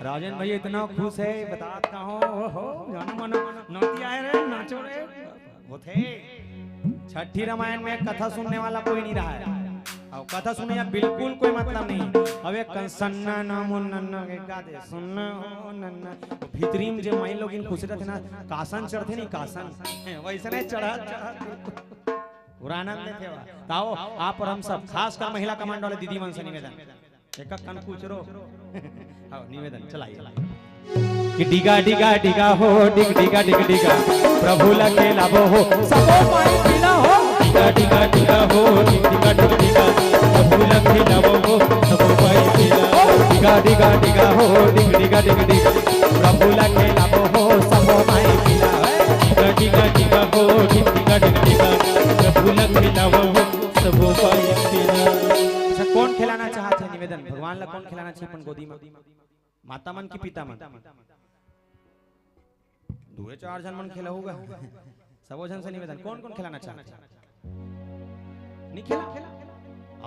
राजन भैया इतना खुश है, बतात ना हो, ओहो, जानो मनो, नौती आए रे, नाचो रे। होथे। छठी रामायण में कथा सुनने वाला कोई नहीं रहा है। और कथा सुने या बिल्कुल कोई मतलब नहीं। अब एक कन सन्ना ना मुन्ना ना के गा दे, सुनना हो नन्ना। तो भीतरी में जे माई लोगिन खुश रहते ना, कासन चढ़ते नहीं, कासन। वैसे नहीं चढ़ा, चढ़ा। पूरा आनंद लेते हुआ। ताओ, आप और हम सब, खासकर महिला कमांडो वाले दीदी मन से निवेदन। एक कन कुचरो। हाँ, निवेदन, चलाइए। कि डिगा डिगा डिगा हो, डिग डिगा डिग डिगा, प्रभु ला खेलाबो हो, सबो माई पीला हो। डिगा डिगा डिगा हो, डिग डिगा डिग डिगा, प्रभु ला खेलाबो हो, सबो माई पीला। डिगा डिगा डिगा हो, डिग डिगा डिग डिगा, प्रभु ला खेलाबो हो, सबो माई पीला। डिगा डिगा डिगा हो, डिग डिगा डिग डिगा, प्रभु ला खेलाबो हो, सबो माई पीला। अच्छा, कौन खिलाना चाहत हे? निवेदन, भगवान ला कौन खिलाना चाहिए अपन गोदी में? माता मन की पिता मन? दुए चार झन मन खेला होगा। सबो झन से निवेदन, कौन कौन खिलाना चाहत हे? नहीं खिला?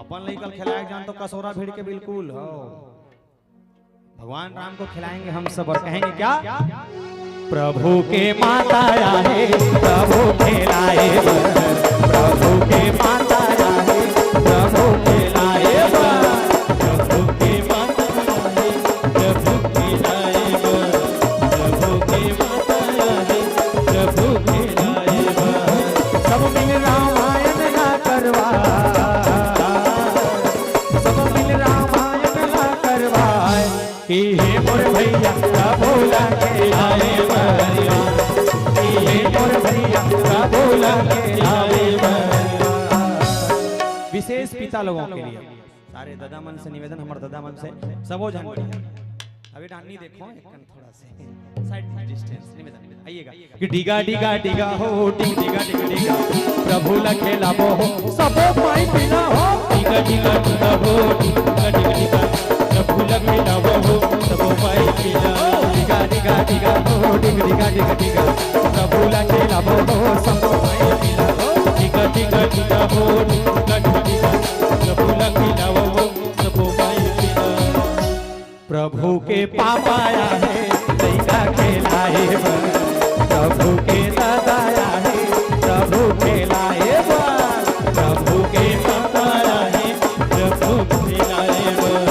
अपन लइका ल खिलाए जान तो कसोरा भिड़ के बिल्कुल हो। भगवान राम को खिलाएंगे हम सब और कहेंगे क्या? प्रभु के माता आहे, प्रभु खेलाए बर। प्रभु के माता आहे, प्रभु खेलाए बर। प्रभु के माता आहे, प्रभु खेलाए बर। प्रभु के माता आहे, प्रभु खेलाए बर। सब मिल रामायण ना करवा, सब मिल रामायण ना करवाए। कि हे मोर भैया प्रभु ला खेलाए बरिया, कि हे मोर भैया प्रभु ला खेलाए बरिया। विशेष पिता लोगों के लिए सारे दादा मन से निवेदन, हमर दादा मन से, सबो झन के। अभी डांडी देखो, एक कन थोड़ा से side distance, निवेदन, निवेदन, आइएगा। कि डिगा डिगा डिगा हो, डिग डिगा डिग डिगा, प्रभु ला खेलाबो हो, सबो माई पीला हो। डिगा डिगा डिगा हो, डिग डिगा डिग डिगा, प्रभु ला खेलाबो हो, सबो माई पीला। डिगा डिगा डिगा हो, डिग डिगा डिग डिगा, प्रभु ला खेलाबो हो, सबो माई पीला। डिगा डिगा डिगा हो, डिग डिगा डिग डिगा, प्रभु ला खेलाबो हो, सबो माई पीला। प्रभु के पापा आहे, लइका खेलाए बर। प्रभु के दादा आहे, प्रभु खेलाए बर। प्रभु के पापा आहे, प्रभु खेलाए बर।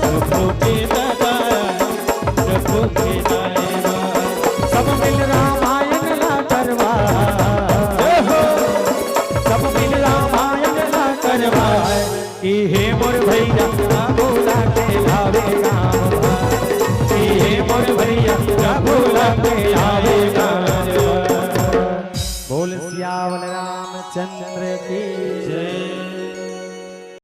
प्रभु के दादा आहे, प्रभु खेलाए बर। सब मिल रामायण ला करवा, जय हो। सब मिल रामायण ला करवा। कि हे